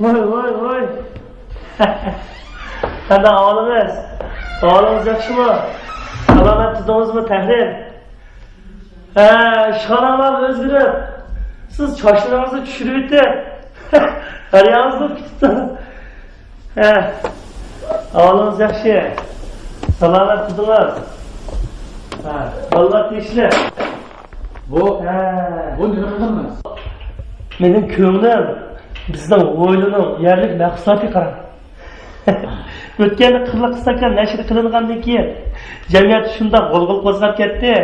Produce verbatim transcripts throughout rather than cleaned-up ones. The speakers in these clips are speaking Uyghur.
ۋاي، ۋاي، ۋاي. قانداق ئەھۋالىڭىز؟ ئەھۋالىڭىز ياخشىمۇ؟ سالامەت تۇردىڭىزمۇ، تەھرىر؟ ھە، ئىشخاناڭلار ئۆزگىرىپ، سىز چاچلىرىڭىزنى چۈشۈرۈۋېتىپ، ھەر يېرىڭىزنى پۈتۈپ، ھە، ئەھۋالىڭىز ياخشى؟ سالامەت تۇردىڭىز؟ ھە، بالىلار تىنچلىق؟ بۇ، ھە. بۇ نېمە قىلدىڭىز؟ مېنىڭ كۆڭلۈم بىزنىڭ ھويلىنىڭ يەرلىك مەھسۇلاتىغا قاراڭ. ئۆتكەندە قىرلىق ئىستاكان نەشر قىلىنغاندىن كېيىن، جەمئىيەت شۇنداق غۇلغۇلا قوزغاپ كەتتى.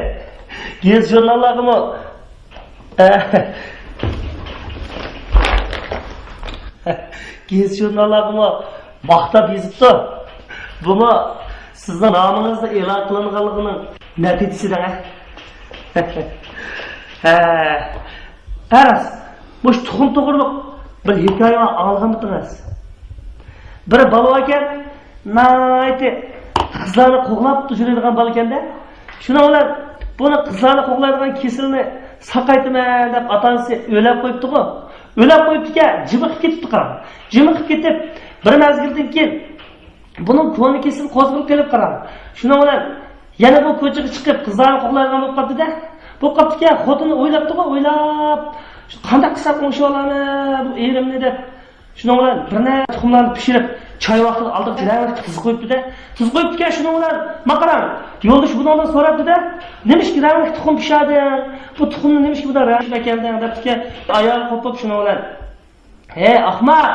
گېزىت ژۇرناللارغىمۇ، گېزىت ژۇرناللارغىمۇ ماختاپ يېزىپتۇ. بۇمۇ سىزنىڭ نامىڭىزنىڭ ئېلان قىلىنغانلىقىنىڭ نەتىجىسى دەڭ. ھە. ھە، راست. مۇشۇ تۇخۇم توغرۇلۇق بىر ھېكايە بار، ئاڭلىغانمىدىڭىز؟ بىر بالا باركەن، ناھايىتى قىزلارنى قوغلاپ يۈرىدىغان بالا ئىكەن-دە. شۇنىڭ بىلەن بۇنى قىزلارنى قوغلايدىغان كېسىلنى ساقايتىمەن دەپ ئاتا-ئانىسى ئۆيلەپ قويۇپتىغۇ. ئۆيلەپ قويۇپتىكەن، جىمىقىپ كېتىپتۇ قاراڭ. جىمىقىپ كېتىپ، بىر مەزگىلدىن كېيىن بۇنىڭ كونا كېسىلى قوزغىلىپ قېلىپ قاراڭ. شۇنىڭ بىلەن يەنە بۇ كوچىغا چىقىپ، قىزلارنى قوغلايدىغان بولۇپ قاپتۇ-دە. بولۇپ قاپتىكەن، خوتۇنى ئويلاپتىغۇ، ئويلاپ، قانداق قىلسام ئوڭشىۋالارمەن بۇ ئېرىمنى دەپ. شۇنىڭ بىلەن بىر نەچچە تۇخۇملارنى پىشۇرۇپ، چاي ۋاقتىدا ئالدىغا رەڭلىك تىزىپ قويۇپتۇ-دە. تىزىپ قويۇپتىكەن، شۇنىڭ بىلەن ماقارا يولدىشى بۇنىڭدىن سوراپتۇ-دە، نېمىشقا رەڭلىك تۇخۇم پىشاردىڭ؟ بۇ تۇخۇمنى نېمىشقا بۇنداق رەڭلىك ئەكەلدىڭ؟ دەپتىكەن، ئايالى قوپۇپ شۇنىڭ بىلەن. ھەي، ئەخمەق!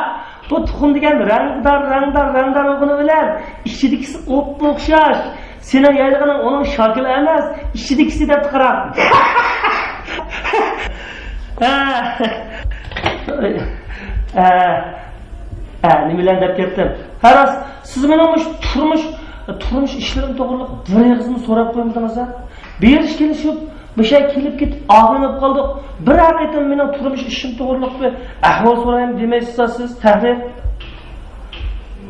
بۇ تۇخۇم دېگەن رەڭدار، رەڭدار، رەڭدار بولغىنى بىلەن ئىچىدىكىسى ئوپئوخشاش. سېنىڭ يەيدىغىنىڭ ئۇنىڭ شاكىلى ئەمەس، ئىچىدىكىسى دەپتۇ قاراڭ. ھە. ھە. ھە، نېمە بىلەن دەپ كەتتىم؟ ھە، راست، سىز مېنىڭ مۇشۇ تۇرمۇش، تۇرمۇش ئىشلىرىم توغرىلىق بىر ئېغىزمۇ سوراپ قويمىدىڭىز ھە؟ بېرىش كېلىشىپ، مۇشۇ يەرگە كېلىپ كېتىپ ئاغرىنىپ قالدۇق. بىرەر قېتىم مېنىڭ تۇرمۇش ئىشىم توغرىلىق بىر ئەھۋال سورايمۇ دېمەيسىز سىز، تەھرىر.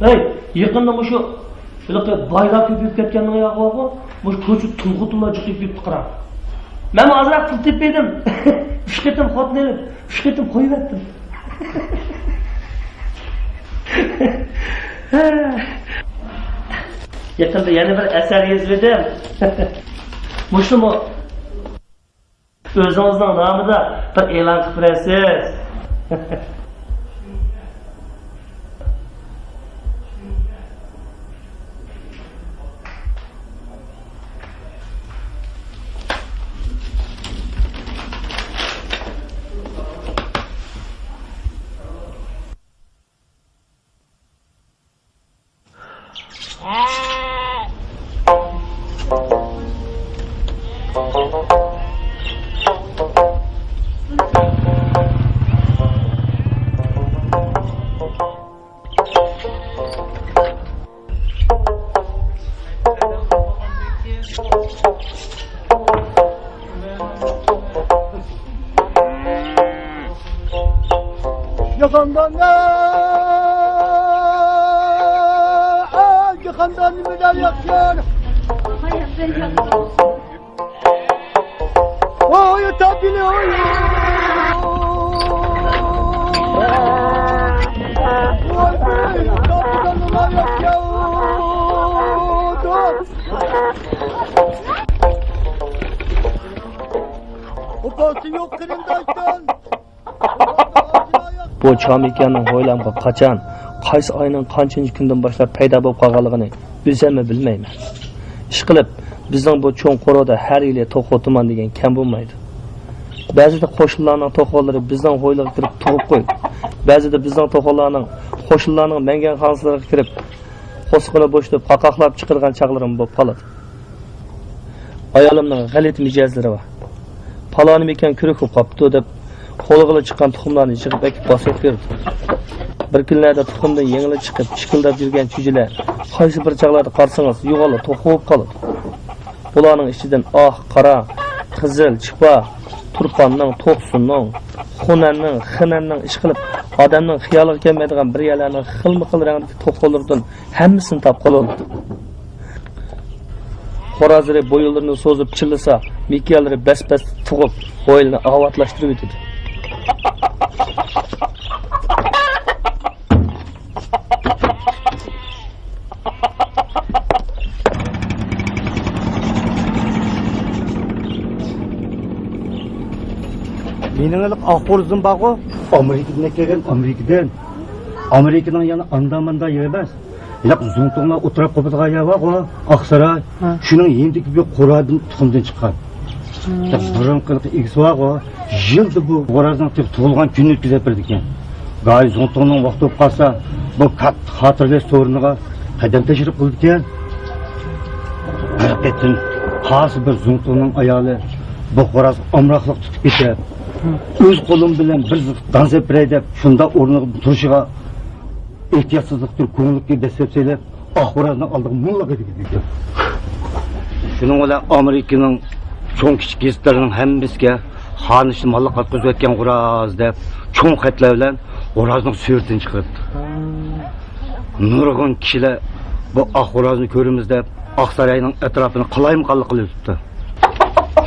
ھەي، يېقىندا مۇشۇ ھېلىقى بايلار كۆپىيىپ كەتكەننىڭ ياغىغۇ، مۇشۇ كوچىدا تۇڭ خوتۇنلار جىقىيىپ كېتىپتۇ قاراڭ. مەنمۇ ئازراق پۇل تېپىپ بەردىم. ئۈچ قېتىم خوتۇن ئېلىپ، ئۈچ قېتىم قويۇۋەتتىم. يېقىندا يەنە بىر ئەسەر يېزىۋىدىم. مۇشۇمۇ ئۆزىڭىزنىڭ نامىدا بىر ئېلان قىلىپ بېرەرسىز. ياخاندان، ياخاندان نېمىدە ياخشى؟ ئوي، تاپىلى، ئوي. ئوي، ئوي، تاپىلى، نېمە ياخشى؟ ئوپاسى يوق قېرىنداشتىن. بۇ چامىكاننىڭ ھويلامغا قاچان، قايسى ئاينىڭ قانچىنچى كۈنىدىن باشلاپ پەيدا بولۇپ قالغانلىقىنى ئۆزۈممۇ بىلمەيمەن. ئىشقىلىپ، بىزنىڭ بۇ چوڭ قورۇدا ھەر يىلى توخۇ تۇمان دېگەن كەم بولمايدۇ. بەزىدە قوشنىلارنىڭ توخۇلىرى بىزنىڭ ھويلىغا كىرىپ تۇغۇپ قويىدۇ. بەزىدە بىزنىڭ توخۇلارنىڭ قوشنىلارنىڭ مەڭگەنخانىسىغا كىرىپ، قورسىقىنى بوشىتىپ، قاقاقلاپ چىقىدىغان چاغلىرىمۇ بولۇپ قالىدۇ. ئايالىمنىڭ غەلىتە مىجەزلىرى بار. پالانىمىكەن كۆرۈك بولۇپ قاپتۇ دەپ، قولىغىلا چىققان تۇخۇملارنى يىغىپ ئەكىپ باسىپ بېرىدۇ. بىر كۈنلەردە تۇخۇمدىن يېڭىلا چىقىپ، چىكىلداپ يۈرگەن چۈجىلەر قايسى بىر چاغلاردا قارىسىڭىز، يوغانلا توخۇ بولۇپ قالىدۇ. بۇلارنىڭ ئىچىدىن ئاق، قارا، قىزىل، چىپا، تۇرپاننىڭ، توقسۇننىڭ، خۇنەننىڭ، خېنەننىڭ، ئىشقىلىپ، ئادەمنىڭ خىيالىغا كەلمەيدىغان بىر يەرلەرنىڭ خىلمۇ خىل رەڭدىكى توخۇلىرىدىن ھەممىسىنى تاپقىلى بولىدۇ. خورازلىرى بويۇنلىرىنى سوزۇپ چىللىسا، مىكىيەللىرى بەس-بەستە تۇغۇپ، ھويلىنى ئاۋاتلاشتۇرۇۋېتىدۇ. مېنىڭ ھېلىقى ئاق خورزۇم بارغۇ. ئامېرىكىدىن كەلگەن، ئامېرىكىدىن. ئامېرىكىنىڭ يەنە ئاندا-ماندا يېرى ئەمەس. ھېلىقى زۇڭتۇڭلار ئولتۇراپ قوپىدىغان يەر بارغۇ، ئاقساراي. ھە. شۇنىڭ يېنىدىكى بىر قورادىن، تۇخۇمدىن چىققان. ھە. بۇرۇنقى ئىگىسى بارغۇ، يىلدا بۇ خورازنىڭ تۇغۇلغان كۈنىنى ئۆتكۈزۈپ بېرىدىكەن. گاھى زۇڭتۇڭنىڭ ۋاقتى بولۇپ قالسا، بۇ كاتتا خاتىرىلەش سورۇنىغا قەدەم تەشرىپ قىلىدىكەن. بىر قېتىم قايسى بىر زۇڭتۇڭنىڭ ئايالى بۇ خورازغا ئامراقلىق تۇتۇپ كېتىپ، ئۆز قولۇم بىلەن بىر دان سېپىرەي دەپ، شۇنداق ئورنىغا تۇرۇشىغا ئېھتىياتسىزلىقتىن كۆڭلۈككە دەسسەپ سېلىپ، ئاق خورازنىڭ ئالدىغا مۇنۇلارغا دېگەن. شۇنىڭ بىلەن ئامېرىكىنىڭ چوڭ كىچىك گېزىتلىرىنىڭ ھەممىسىگە خانىشنى ماللىققا قاتقۇزۇۋەتكەن خوراز دەپ چوڭ خەتلەر بىلەن خورازنىڭ سۈرىتىنى چىقىرىپتۇ. نۇرغۇن كىشىلەر بۇ ئاق خورازنى كۆرىمىز دەپ ئاقساراينىڭ ئەتراپىنى قالايمىقانلىق قىلىۋېتىپتۇ.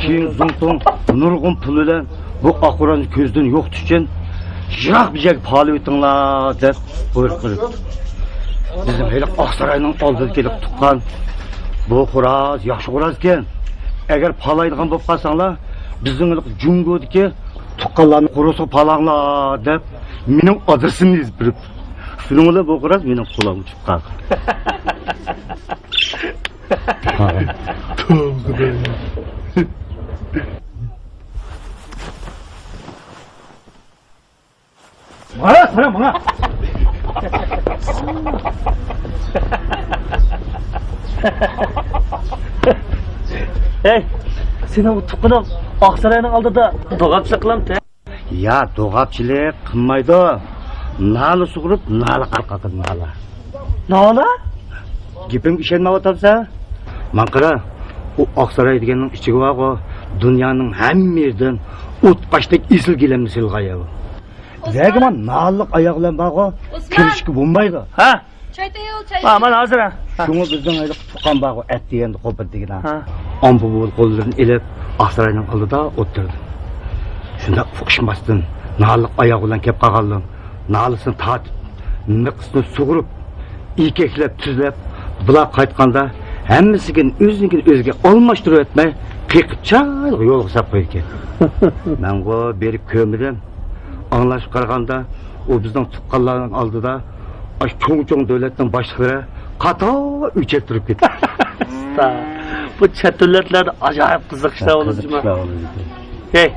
كېيىن زۇڭتۇڭ نۇرغۇن پۇل بىلەن بۇ ئاق خورازنى كۆزدىن يوقىتىش ئۈچۈن يىراق بىر يەرگە پالىۋېتىڭلار دەپ بۇيرۇق قىلىپتۇ. بىزنىڭ ھېلىقى ئاقساراينىڭ ئالدىدىكى ھېلىقى تۇغقان، بۇ خوراز ياخشى خورازكەن. ئەگەر پالايدىغان بولۇپ قالساڭلار، بىزنىڭ ھېلىقى جۇڭگودىكى تۇغقانلارنى قورۇسىغا پالاڭلار دەپ مېنىڭ ئادرېسىمنى يېزىپ بېرىپتۇ. شۇنىڭ بىلەن بۇ خوراز مېنىڭ قولۇمغا چۈشۈپ قالغان. ماڭا قارا، ماڭا. ھەي، سېنىڭ ئۇ تۇغقىنىڭ ئاقساراينىڭ ئالدىدا دوغاپچىلىق قىلامتى؟ يا، دوغاپچىلىق قىلمايدۇ. نالە سۇغۇرۇپ، نالە قارقىدۇ، نالە. نالە؟ گېپىمگە ئىشەنمەيۋاتامسەن؟ ماڭا قارا، ئۇ ئاقساراي دېگەننىڭ ئىچىگە بارغۇ، دۇنيانىڭ ھەممە يېرىدىن ئوتقاشتەك ئېسىل گىلەمنى سېلىغان يەر ئۇ. ئۇسمان. نەگە مانا نالىلىق ئاياغ بىلەن بارغۇ، ئۇسمان. كىرىشكە بولمايدۇ. ھە؟ چاي تەييار، چاي. ھە، مانا ھازىر، ھە. شۇڭا بىزنىڭ ھېلىقى تۇغقان بارغۇ، ئەت دېگەندە قوپىدۇ دېگىنە. ھە. ئامپۇبۇل قوللىرىنى ئېلىپ، ئاقساراينىڭ ئالدىدا ئولتۇردى. شۇنداق ئۇقۇشماستىن، نالىلىق ئاياغ بىلەن كەپ قالغانلىرىم نالىسىنى تارتىپ، مىقىسىنى سۇغۇرۇپ، ئېكەكلەپ، تۈزلەپ، بۇلار قايتقاندا ھەممىسىگە ئۆزىنىڭكىنى ئۆزىگە ئالماشتۇرۇۋەتمەي، قېقىپ چالغا يولغا ساپ قويىدىكەن. مەنغۇ بېرىپ كۆرمىدىم. ئاڭلاشقا قارىغاندا، ئۇ بىزنىڭ تۇغقانلارنىڭ ئالدىدا ئاشۇ چوڭ-چوڭ دۆلەتنىڭ باشلىقلىرى قاتار ئۆچەت تۇرۇپ كېتىپتۇ. بۇ چەت دۆلەتلەردە ئاجايىپ قىزىق ئىشلار بولىدۇ، جۇما. ھەي،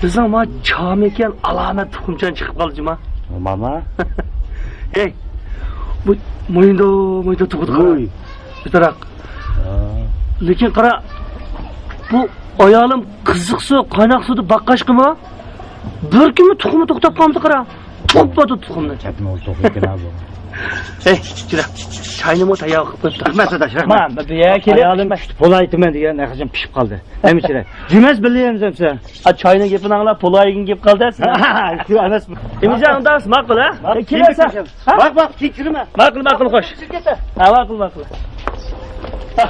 بىزنىڭ ما چامىكەن ئالامەت تۇخۇمچان چىقىپ قالدى، جۇما. ماما. ھەي، بۇ مويۇندا، مويۇندا تۇغۇدۇ. ۋوي. بىتاراق. ھا. لېكىن قارا، بۇ ئايالىم قىزىق سۇ، قايناق سۇدا باققاچقىمۇ بىر كۈنمۇ تۇخۇمى توختاپ قالمىدى، قارا. توپلاپ تۇخۇمنى. چەتمە ئۇ توخۇ ئىكەن ھازىر. ھەي، جۈرە. چاينىمۇ تەييار قىلىپ قويۇپتۇ. رەھمەت، ساداش، رەھمەت. ما، بۇ يەر كېلىپ. ئايالىم چۈشتى، پولايتىمەن دېگەن، ھەقىچان پىشىپ قالدى. ھەممە چىراي. جۈمەس بىللە يېمىسەمسە. ھە، چاينىڭ گېپىنى ئاڭلاپ، پولايىگىن گېپ قالدى سىلەر. شۇ ئەمەس. ئىمىجان، ئۇنداق ماقۇل، ھە؟ ھە، كېلەسەن. ھە؟ ماق، ماق، كېيىن كىرىمەن. ماقۇل، ماقۇل، خوش. ھە، ماقۇل، ماقۇل. ھە.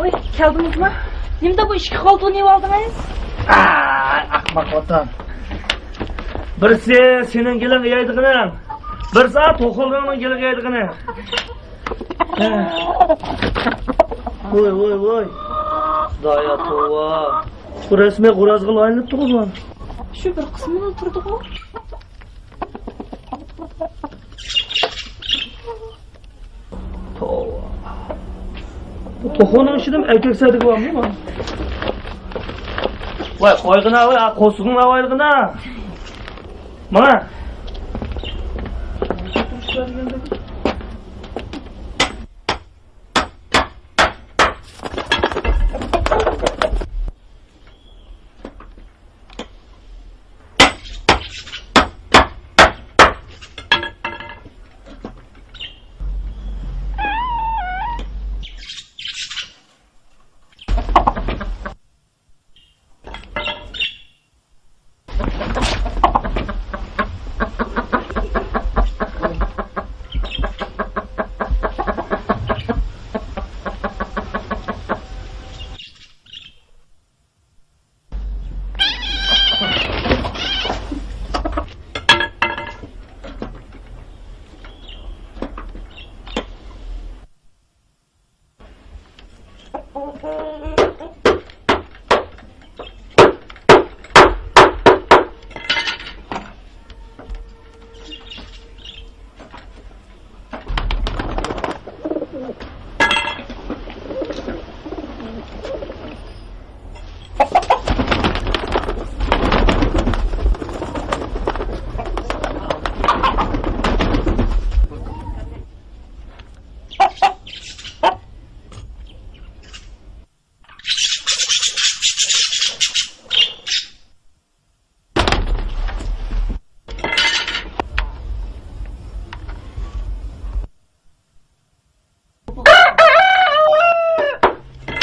ۋوي، كەلدىڭىزمۇ؟ نېمىدە بۇ ئىككى قولتۇقنى يېۋالدىڭىز؟ ئاي، ئەخمەق خوتۇن. بىرسى سېنىڭ گېلىڭ يەيدىغىنىڭ، بىرسى توخۇلىرىڭنىڭ گېلىغا يەيدىغىنىڭ. ۋوي، ۋوي، ۋوي. خۇدايا، توۋا. بۇ رەسمىي غورازغا ئايلىنىپتىغۇ بۇ. شۇ بىر قىسمىلا تۇرىدىغۇ. توۋا. بۇ توخۇنىڭ ئىچىدىمۇ ئەركەك سەدىگە بارمۇ بۇ؟ ۋاي، قويغىنا، ۋاي، قورسىقىڭنى ئاۋايلىغىنا. مانا.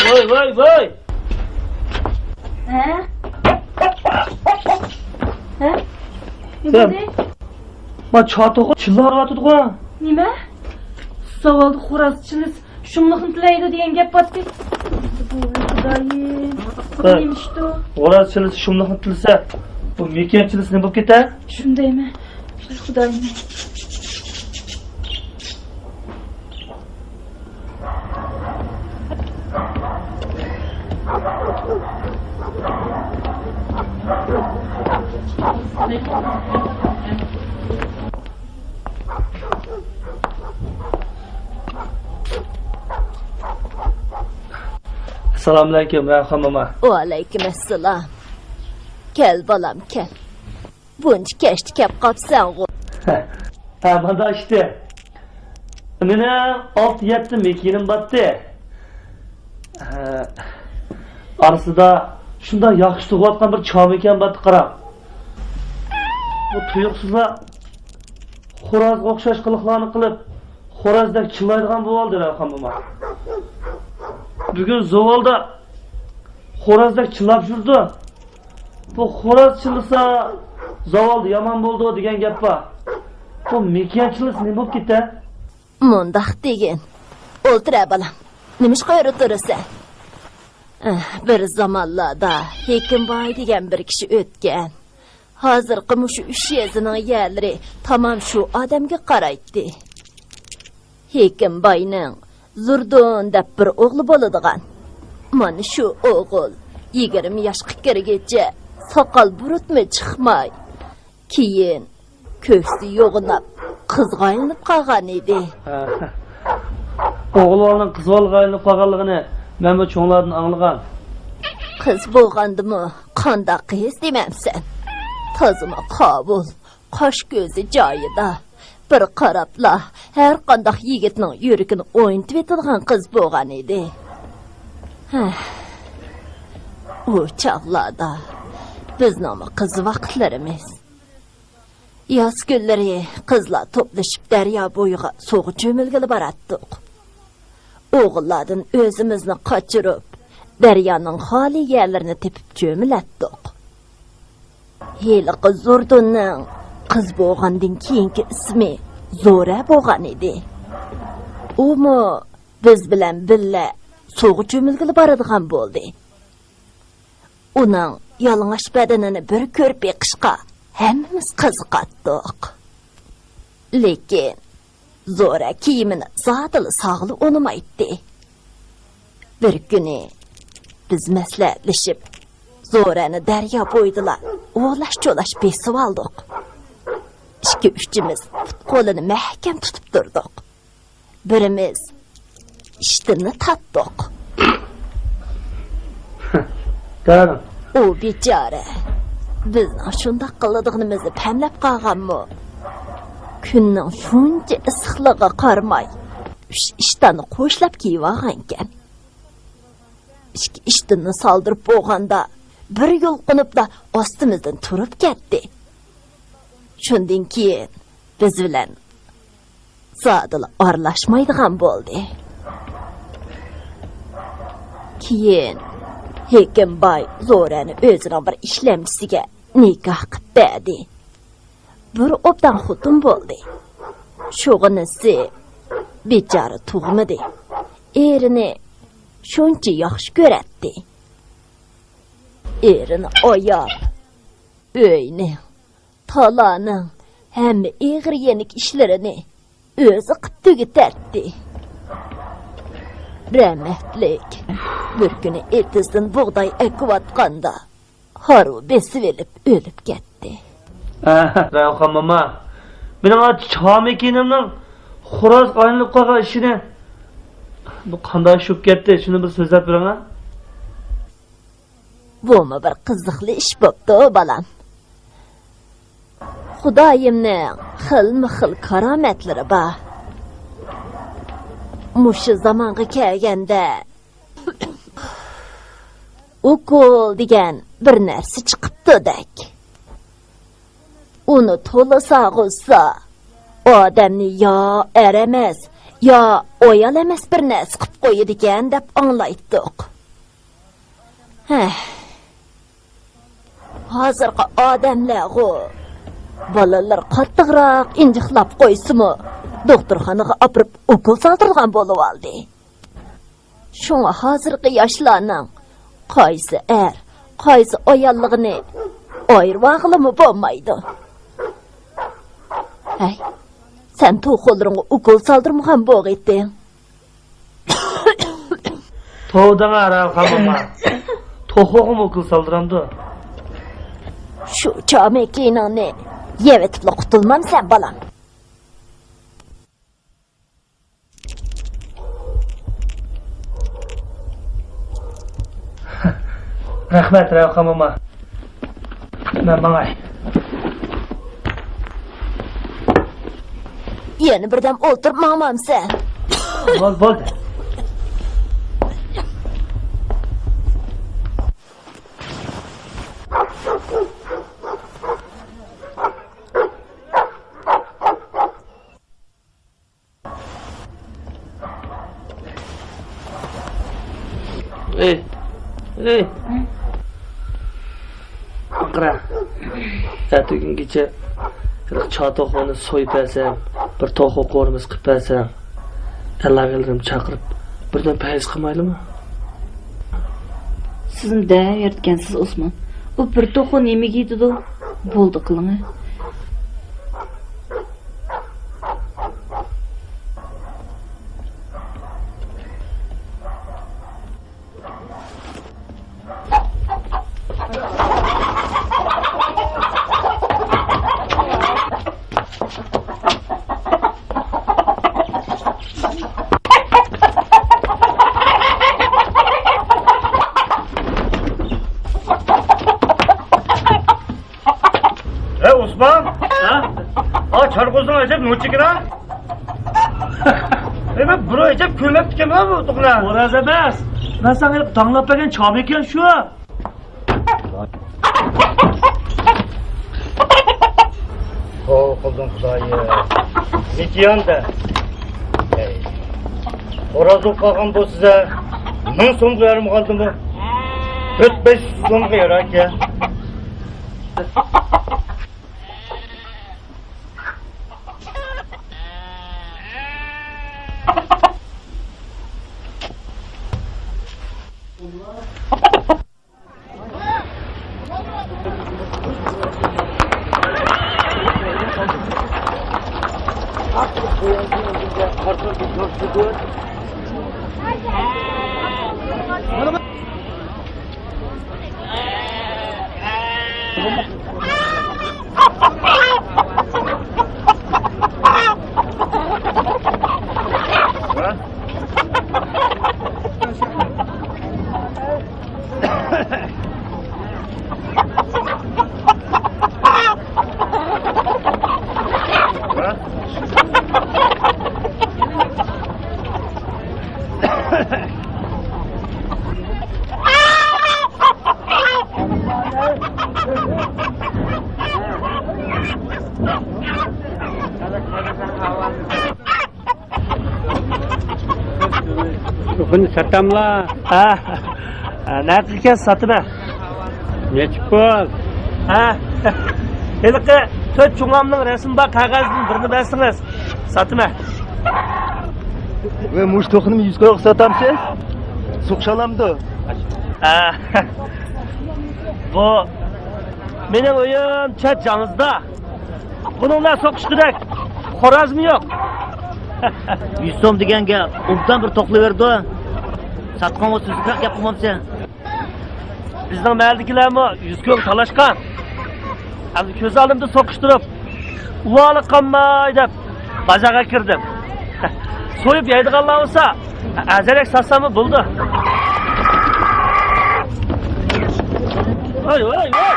ۋاي، ۋاي، ۋاي! ھە؟ ھە؟ نېمە سەن بولدى؟ ما چاتىغا چىللاۋاتىدىغۇ. نېمە؟ زاۋالدا خوراز چىللىسا شۇملۇقنى تىلەيدۇ دېگەن گەپ بارتى. ۋاي خۇدايىم. ھە. نېمە ئىشتۇ؟ خوراز چىللىسا شۇملۇقنى تىلىسە، بۇ مېكىيان چىللىسا نېمە بولۇپ كېتە؟ شۇندايمۇ؟ ۋاي خۇدايىم. ئەسسالامۇئەلەيكۇم، رەيھان موما. ۋەئەلەيكۇم ئەسسالام. كەل، بالام، كەل. بۇنچە كەچتە كەپ قاپسەنغۇ؟ ھە، مانا ئىشتى. مېنىڭ ئالتە يەتتە مېكىيىنىم بارتى. ھە، ئارىسىدا شۇنداق ياخشى تۇغۇۋاتقان بىر چاۋ مېكىيان بارتى، قاراڭ. بۇ تۇيۇقسىزلا خورازغا ئوخشاش قىلىقلارنى قىلىپ، خورازدەك چىللايدىغان بولۇۋالدى، رەيھان موما. بۈگۈن زاۋالدا خورازدەك چىللاپ يۈرىدۇ. بۇ خوراز چىللىسا، زاۋالدا يامان بولىدۇ دېگەن گەپ بار. بۇ مېكىيان چىللىسا نېمە بولۇپ كېتە؟ مۇنداق دېگىن. ئولتۇرە، بالام. نېمىشقا ئۆرە تۇرىسەن؟ ئەھ، بىر زامانلاردا ھېكىمباي دېگەن بىر كىشى ئۆتكەن. ھازىرقى مۇشۇ ئۈچ يېزىنىڭ يەرلىرى تامام شۇ ئادەمگە قارايتتى. ھېكىم باينىڭ زوردۇن دەپ بىر ئوغلى بولىدىغان. مانا شۇ ئوغۇل يىگىرمە ياشقا كىرگىچە ساقال بۇرۇتمۇ چىقماي، كېيىن كۆكسى يوغىناپ، قىزغا ئايلىنىپ قالغان ئىدى. ھە. ئوغۇل بالىنىڭ قىز بالىغا ئايلىنىپ قالغانلىقىنى مەنمۇ چوڭلاردىن ئاڭلىغان. قىز بولغاندىمۇ قانداق قىز دېمەمسەن؟ تازىمۇ قاۋۇل، قاش كۆزى جايىدا. بىر قاراپلا ھەر قانداق يىگىتنىڭ يۈرىكىنى ئوينىتىۋېتىدىغان قىز بولغان ئىدى. ھە. ئۇ چاغلاردا بىزنىڭمۇ قىز ۋاقىتلىرىمىز. ياز كۈنلىرى قىزلار توپلىشىپ دەريا بويىغا سۇغا چۆمۈلگىلى باراتتۇق. ئوغۇللاردىن ئۆزىمىزنى قاچۇرۇپ، دەريانىڭ خالىي يەرلىرىنى تېپىپ چۆمۈلەتتۇق. ھېلىقى زوردۇننىڭ قىز بولغاندىن كېيىنكى ئىسمى زورە بولغان ئىدى. ئۇمۇ بىز بىلەن بىللە سۇغا چۆمۈلگىلى بارىدىغان بولدى. ئۇنىڭ يالىڭاچ بەدىنىنى بىر كۆرۈپ بېقىشقا ھەممىمىز قىزىقاتتۇق. لېكىن زورە كىيىمىنى زادىلا سالغىلى ئۇنىمايتتى. بىر كۈنى بىز مەسلىھەتلىشىپ، زورەنى دەريا بويىدىلا ئولاش-چولاش بېسىۋالدۇق. ئىككى-ئۈچىمىز پۇت-قولىنى مەھكەم تۇتۇپ تۇردۇق. بىرىمىز ئىشتىننى تارتتۇق. دەرەم. ئۇ بىچارە بىزنىڭ شۇنداق قىلىدىغىنىمىزنى پەملەپ قالغانمۇ؟ كۈننىڭ شۇنچە ئىسسىقلىقىغا قارىماي، ئۈچ ئىشتاننى قوشلاپ كىيىۋالغانىكەن. ئىككى ئىشتىننى سالدۇرۇپ بولغاندا، بىر يۇلقۇنۇپلا ئاستىمىزدىن تۇرۇپ كەتتى. شۇندىن كېيىن بىز بىلەن زادىلا ئارىلاشمايدىغان بولدى. كېيىن ھېكىم باي زورەنى ئۆزىنىڭ بىر ئىشلەمچىسىگە نىكاھ قىپ بەردى. بىر ئوبدان خوتۇن بولدى. شۇغىنىسى بىچارە تۇغمىدى. ئېرىنى شۇنچە ياخشى كۆرەتتى. ئېرىنى ئاياپ، ئۆينى، تالانىڭ ھەممە ئېغىر يېنىك ئىشلىرىنى ئۆزى قىپ تۈگىتەتتى. رەھمەتلىك بىر كۈنى ئېتىزدىن بۇغداي ئەكىۋاتقاندا، ھارۋا بېسىۋېلىپ ئۆلۈپ كەتتى. ئەھ، رەۋخان موما، مېنىڭ ئاچا چامىكىنىمنىڭ خورازغا ئايلىنىپ قالغان ئىشىنى، بۇ قانداق ئىش بولۇپ كەتتى؟ شۇنى بىر سۆزلەپ بېرىڭە. بۇمۇ بىر قىزىقلىق ئىش بوپتۇ، بالام. خۇدايىمنىڭ خىلمۇ خىل كارامەتلىرى بار. مۇشۇ زامانغا كەلگەندە، ئوكۇل دېگەن بىر نەرسە چىقىپتۇدەك. ئۇنى تولا ساغۇزسا، ئادەمنى يا ئەر ئەمەس، يا ئايال ئەمەس بىر نەرسە قىپ قويىدىكەن دەپ ئاڭلايتتۇق. ھەھ. ھازىرقى ئادەملەرغۇ، بالىلىرى قاتتىقراق ئىنجىقلاپ قويسىمۇ، دوختۇرخانىغا ئاپىرىپ ئوكۇل سالدۇرىدىغان بولۇۋالدى. شۇڭا ھازىرقى ياشلارنىڭ قايسى ئەر، قايسى ئاياللىقىنى ئايرىۋالغىلىمۇ بولمايدۇ. ھەي، سەن توخۇلىرىڭغا ئوكۇل سالدۇرمىغان بولغىيتتىڭ. توۋا دەڭە، رەۋخان موما. توخۇغىمۇ ئوكۇل سالدۇرامدۇ؟ شۇ چامىكىنىڭنى يەۋېتىپلا قۇتۇلمامسەن، بالام؟ رەھمەت، رەۋخان موما. مەن ماڭاي. يەنە بىردەم ئولتۇرۇپ ماڭمامسەن؟ بول، بولدى. ئەي، ئەي. ئاقىرا. ئەتىگۈنگىچە ھېلىقى چاتوخۇنى سويۇپ بەرسەم، بىر توخۇ قورۇمىسى قىلىپ بەرسەم، ئەللاھلىرىم چاقىرىپ، بىردەم پەيز قىلمايلىمۇ؟ سىزمۇ دەۋېرىدىكەنسىز، ئوسمان. ئۇ بىر توخۇ نېمىگە يېتىدۇ؟ بولدى قىلىڭە. ھە، ئوسمان؟ ھە؟ ئا، چارقوزنىڭ ئەجەب نوچىكىنا. ھە، مەن بۇرۇن ئەجەب كۆرمەپتىكەنمەن بۇ توخۇنى. خوراز ئەمەس. مەن ساڭا داڭلاپ بەرگەن چامىكەن شۇ. توۋا قىلدىم خۇدايىم. مېكىيان-دە. ھەي. خوراز بولۇپ قالغان بولسىزە، مىڭ سومغا يارىمىغاندىمۇ؟ تۆت بەش يۈز سومغا ياراكەن. بۇنى ساتاملا؟ ھە. ھە، نەقىگە كەلسە ساتىمەن. نەچچە پۇل؟ ھە. ھېلىقى تۆت چوڭامنىڭ رەسىمى بار قەغەزدىن بىرنى بەرسىڭىز، ساتىمەن. ۋە مۇشۇ توخۇنىمۇ يۈز كويغا ساتامسىز؟ سوقۇشالامدۇ؟ ھە. بۇ مېنىڭ ئۆيۈم چەت جاڭزىدا. بۇنىڭ بىلەن سوقۇشقۇدەك خورازمۇ يوق. يۈز سوم دېگەنگە ئوبدان بىر توقلىۋېرىدۇ. ساتقانغا سۈزۈكرەك گەپ قىلمامسەن؟ بىزنىڭ مەھەللىدىكىلەرمۇ يۈز كويغا تالاشقان. ئەمدى كۆز ئالدىمدا سوقۇشتۇرۇپ، ئۇۋالىق قالماي دەپ بازارغا كىردىم. سويۇپ يەيدىغانلار بولسا، ئەزەلەك ساتساممۇ بولىدۇ. ۋاي، ۋاي، ۋاي!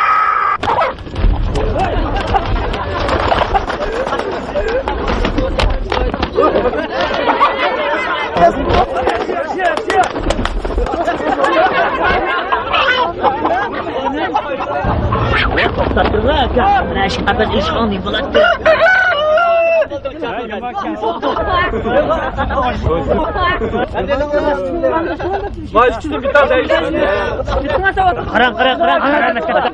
توختاپ تۇرغىن ئاكا، مانا شۇ قەپەس ئېشىقىڭ نېمە بولاتتى؟ قاراڭ، قاراڭ، قاراڭ، قاراڭ.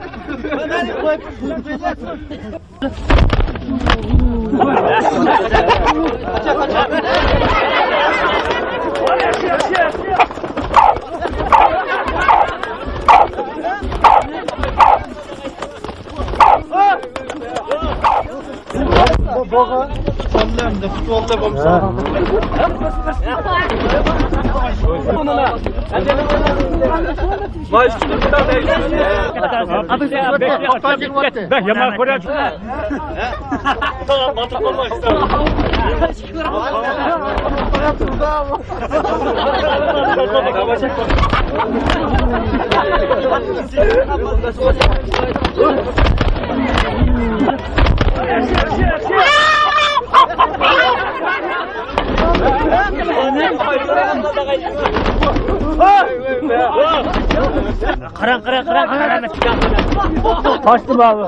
يامان كۆرۈپ. قاراڭ، قاراڭ، قاراڭ، قاراڭ. قاچتى بابا.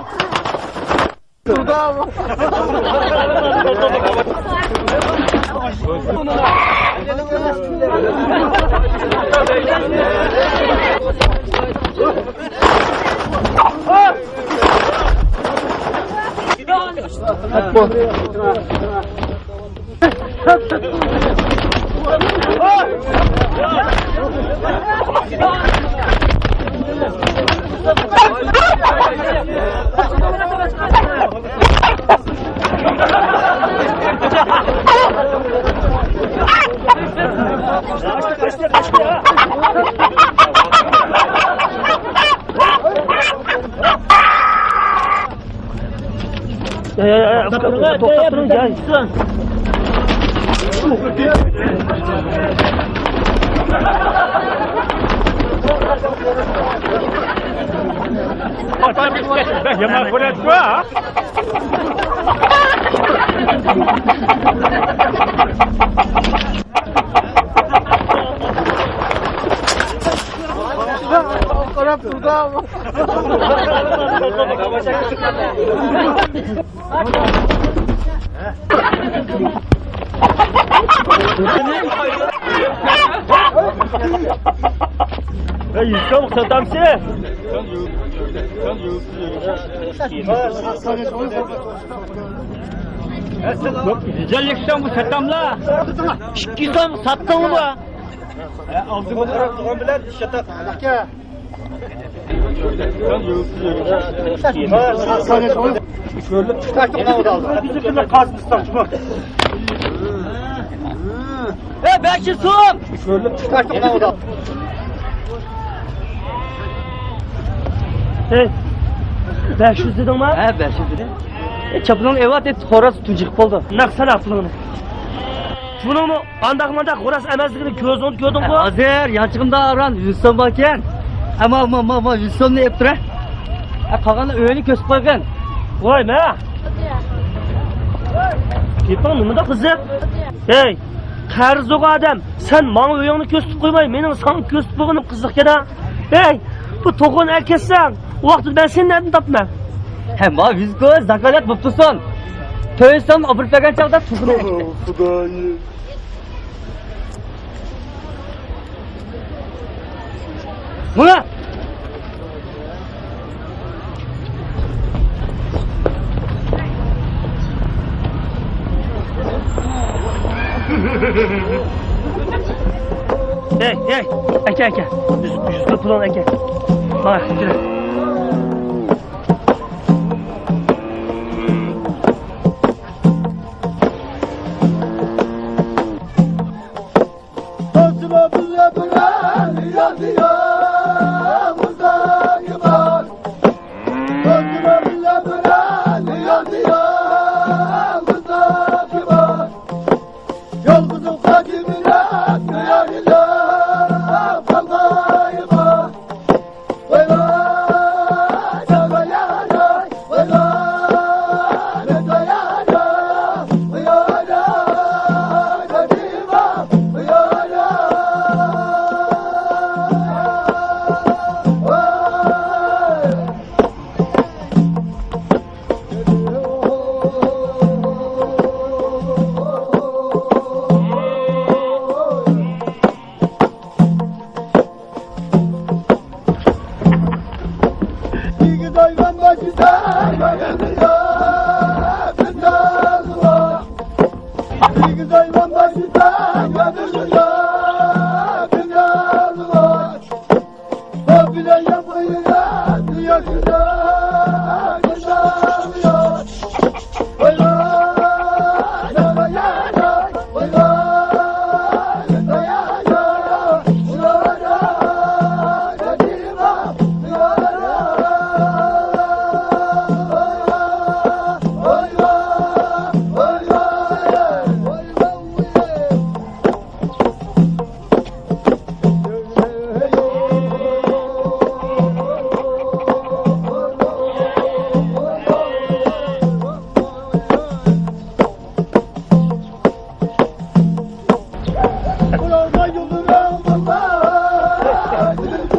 يا، يا، يا، توختاپ تۇرۇڭ، يا. يامان كۆرۈنۈپ تۇر. قاراپ تۇرىدۇ. ھەي، يۈز سوم ساتامسىز؟ يۈز ئەللىك سوم بۇ ساتاملا. ئىككى سوم ساتتىڭمۇ؟ ئەي، بەش يۈز سوم! ئەي، بەش يۈز دېدىڭما؟ ھە، بەش يۈز دېدىم. ئەي، چاپىنىڭنى ئېۋەت، خوراز تۇنجۇقۇپ قالدى. نەق سالا پۇلۇڭنى. پۇلۇڭنى ئانداق مانداق خوراز ئەمەسلىكىنى كۆزۈڭدە كۆردۈڭغۇ؟ ھازىر يانچىقىمدا ئاران يۈز سوم باركەن. ئەمما، ما، ما، ما، يۈز سومنى ئېلىپ تۇرە. ئە، قالغاننى ئۆينى كۆرسىتىپ قويغىن. ۋاي، مە. گېپىڭ نېمىنداق قىزىق؟ ھەي، قەرزى يوق ئادەم، سەن ماڭا ئۆيۈڭنى كۆرسىتىپ قويماي، مېنىڭ ساڭا كۆرسىتىپ قويغىنىم قىزىقكەن-ھە. ھەي، بۇ توخۇنى ئەكەتسەڭ، ئۇ ۋاقىتتا مەن سېنى نەدىن تاپىمەن؟ ھە، ما ۋىزكو زاكالەت بوپتۇسۇن. تۆت سوم ئاپىرىپ بەرگەن چاغدا توخۇنى ئەكەت. خۇدايىم. مانا! ھەي، ھەي، ئەكە، ئەكە. يۈز، يۈز پۇلۇڭنى ئەكە. مانا، كېلە.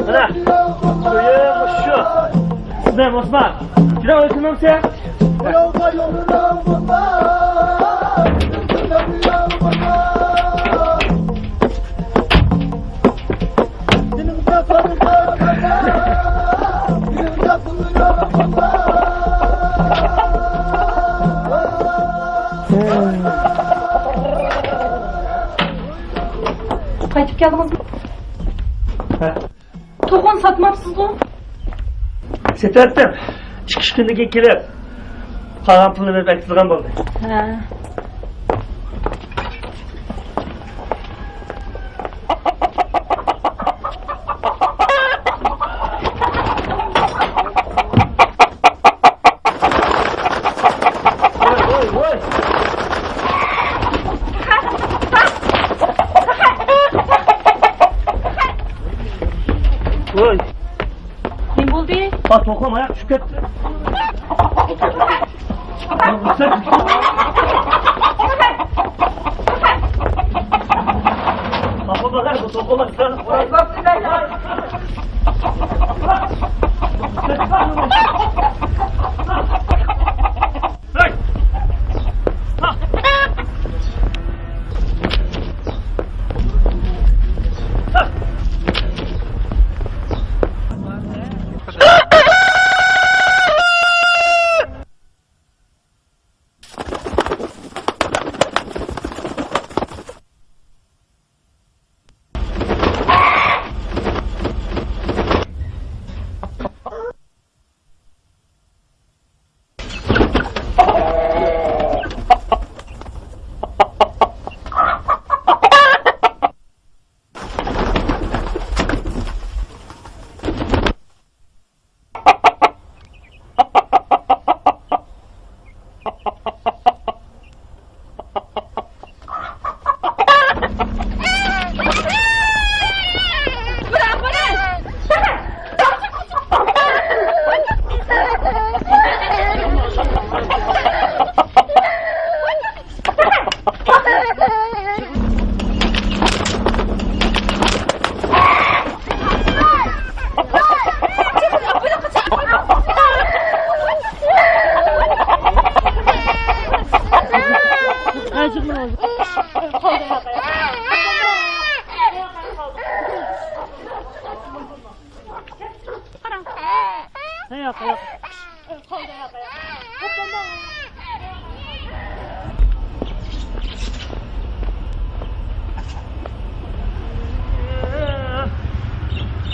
مانا، ئۆيۈم شۇ. سىزدىن ئوسمان. جۈدە ئۆيكۈنمەمسە؟ قايتىپ كەلدىڭىزمۇ؟ ھە. توخۇنى ساتماپسىزغۇ؟ سېتىۋەتتىم. ئىككى ئۈچ كۈندىن كېيىن كېلىپ، قالغان پۇلنى بېرىپ ئەكېتىدىغان بولدى. ھە. توخۇ ماياق چۈشۈپ كەتتى.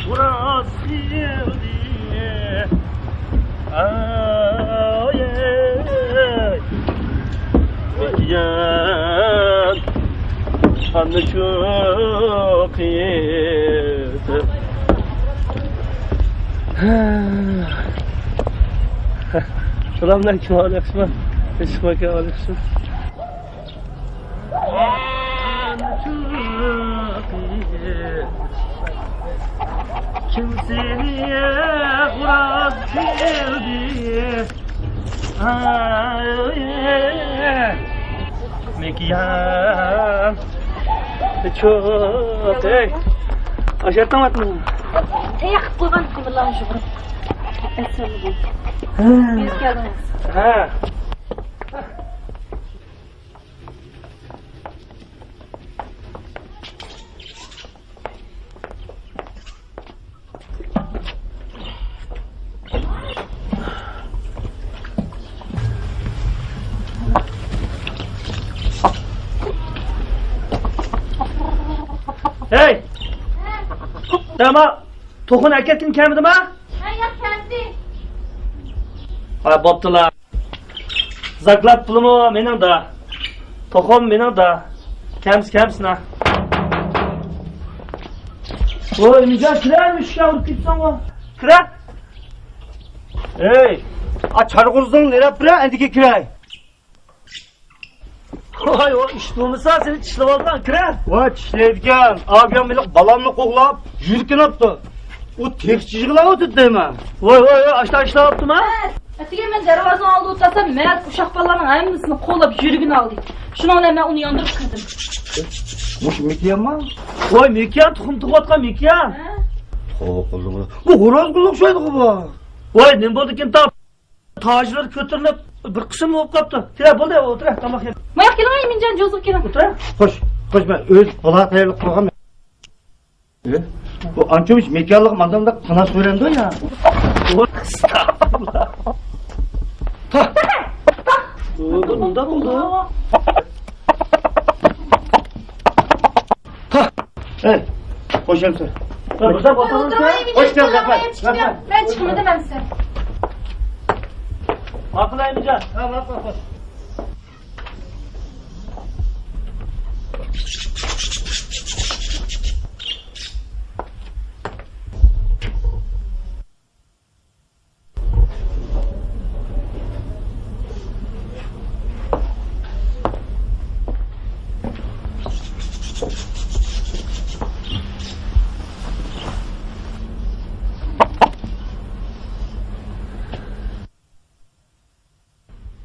خوراز خىيالى. ئاي، ئاي. يان، خاننى چوقۇيتىپ. سالام ئەلەيكۇم، ئەھۋال ياخشىمۇ؟ ئىشقىمۇ ئەھۋال ياخشىمۇ؟ كىم سېنى خوراز قىلدى؟ مېكىيان. چوق. ئەي. ئاشۇ يەردە تاڭاتمۇ؟ تەييار قىلىپ قويغان تېمىرلارنى يۇغۇرۇپ. ئەسسالامۇ ئەلەيكۇم. ھە. كېلىپ كەلدىڭىز. ھە. ھەي! سەن ما توخۇنى ئەكەتكىن كەلمىدىما؟ ھە، ياق، كەلدى. ھە، بوپتۇلا. زاكلات پۇلىمۇ مېنىڭدا. توخۇم مېنىڭدا. كەمسە، كەمسىنا. ۋوي، ئىمىنجان، كىرە، مۇشۇ ئۇرۇپ كېتىسەنغۇ. كىرە. ئەي، ئا، چارغۇزۇڭ نېرەپ بىرە، ئەندىكى كىرەي. ۋاي، ئۇ ئىش بولمىسا، سېنى چىشلىۋالىدىغان، كىرە. ۋاي، چىشلەيدىكەن. ئابىيام ھېلىقى بالامنى قوغلاپ، يۈرىكىنى ئاپتۇ. ئۇ تېخىچە يىغلاۋاتىدۇ دەيمەن. ۋاي، ۋاي، ۋاي، ئاشتا ئىشلەۋاپتىما؟ ئەتىگەن مەن دەرۋازىنىڭ ئالدىدا ئولتۇرسام، مەھەللىدىكى ئۇششاق بالىلارنىڭ ھەممىسىنى قوغلاپ يۈرىكىنى ئالدى. شۇنىڭ بىلەن مەن ئۇنى ياندۇرۇپ كىردىم. مۇشۇ مېكىيانمۇ؟ ۋاي، مېكىيان، تۇخۇم تۇغۇۋاتقان مېكىيان. ھە؟ توۋا قىلدىم. بۇ ھورازغا ئوخشايدىغۇ بۇ. ۋاي، نېمە بولدىكىن تاپ؟ تاجلىرى كۆتۈرۈلۈپ، بىر قىسىم بولۇپ قاپتۇ. كىرە، بولدى، ئولتۇر، تاماق يەپ. ماياق كېلىڭ، ئىمىنجان، جوزىغا كېلىڭ. ئولتۇر. خوش، خوش، مەن ئۆز پالا تەييارلىق قىلغان. ئە؟ بۇ ئانچە مۇنچە مېكىيانلىق مانداق تاناش بېرەمدۇ يا؟ ئەستەغپۇرۇللا. تا. بۇ، بۇ نېمە بولدى؟ تا. ئەي، خوش ئەمسە. مەن ئولتۇرۇپ ئولتۇرۇپ، ئولتۇرۇپ، خوش كەلدىڭ، رەھمەت، رەھمەت. مەن چىقمىدىم ئەمسە. ماقۇل ئەمىجان. ھە، ماقۇل، خوش.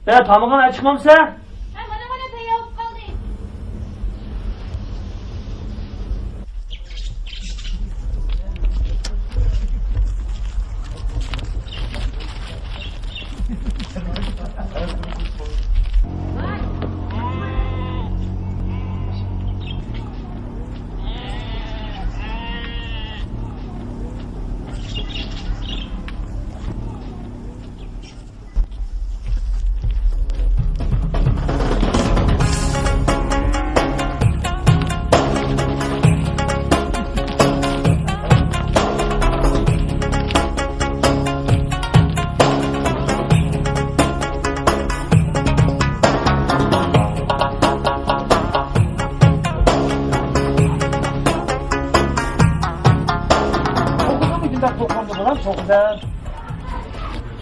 ئە، تامىقىڭ ئاچىقمامسەن؟ ھە، مانا، مانا، تەييار بولۇپ قالدى. توقۇدۇم، مۇشۇنداق توقۇدۇم، بالام، توقۇدۇم.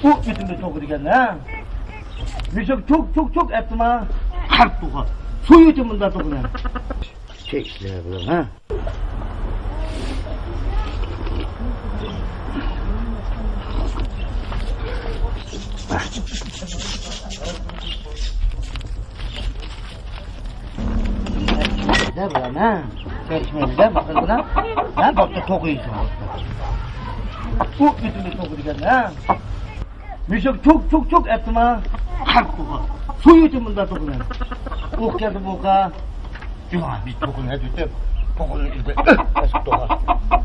ئۇ يېتىمدە توقۇ دېگەن، ھە؟ مۇشۇ چوك، چوك، چوك ئەتتىما. قارت توقۇ. سۇ يېتىم بۇنداق توقۇ دېگەن. چەك ئىشلەر بۇلار، ھە؟ دە بۇلار، ھە؟ چاي ئىچمەيمىز دە، بۇ قىز بىلەن. ھە، بوپتۇ، توقۇيسىز. ئۇ يېتىمدە توقۇ دېگەن، ھە؟ مۇشۇ چوك، چوك، چوك ئەتتىما. قارت توقۇ. سۇ يېتىم بۇنداق توقۇ دېگەن. ئۇ كەلدى بۇ قا. جۇما، بىز توقۇنى ئەتۈتۈپ، توقۇنى ئىزدەپ، ئۆھ، ئەسىپ توقۇ.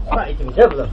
خۇدا ئېيتىمىز ھە بۇلار.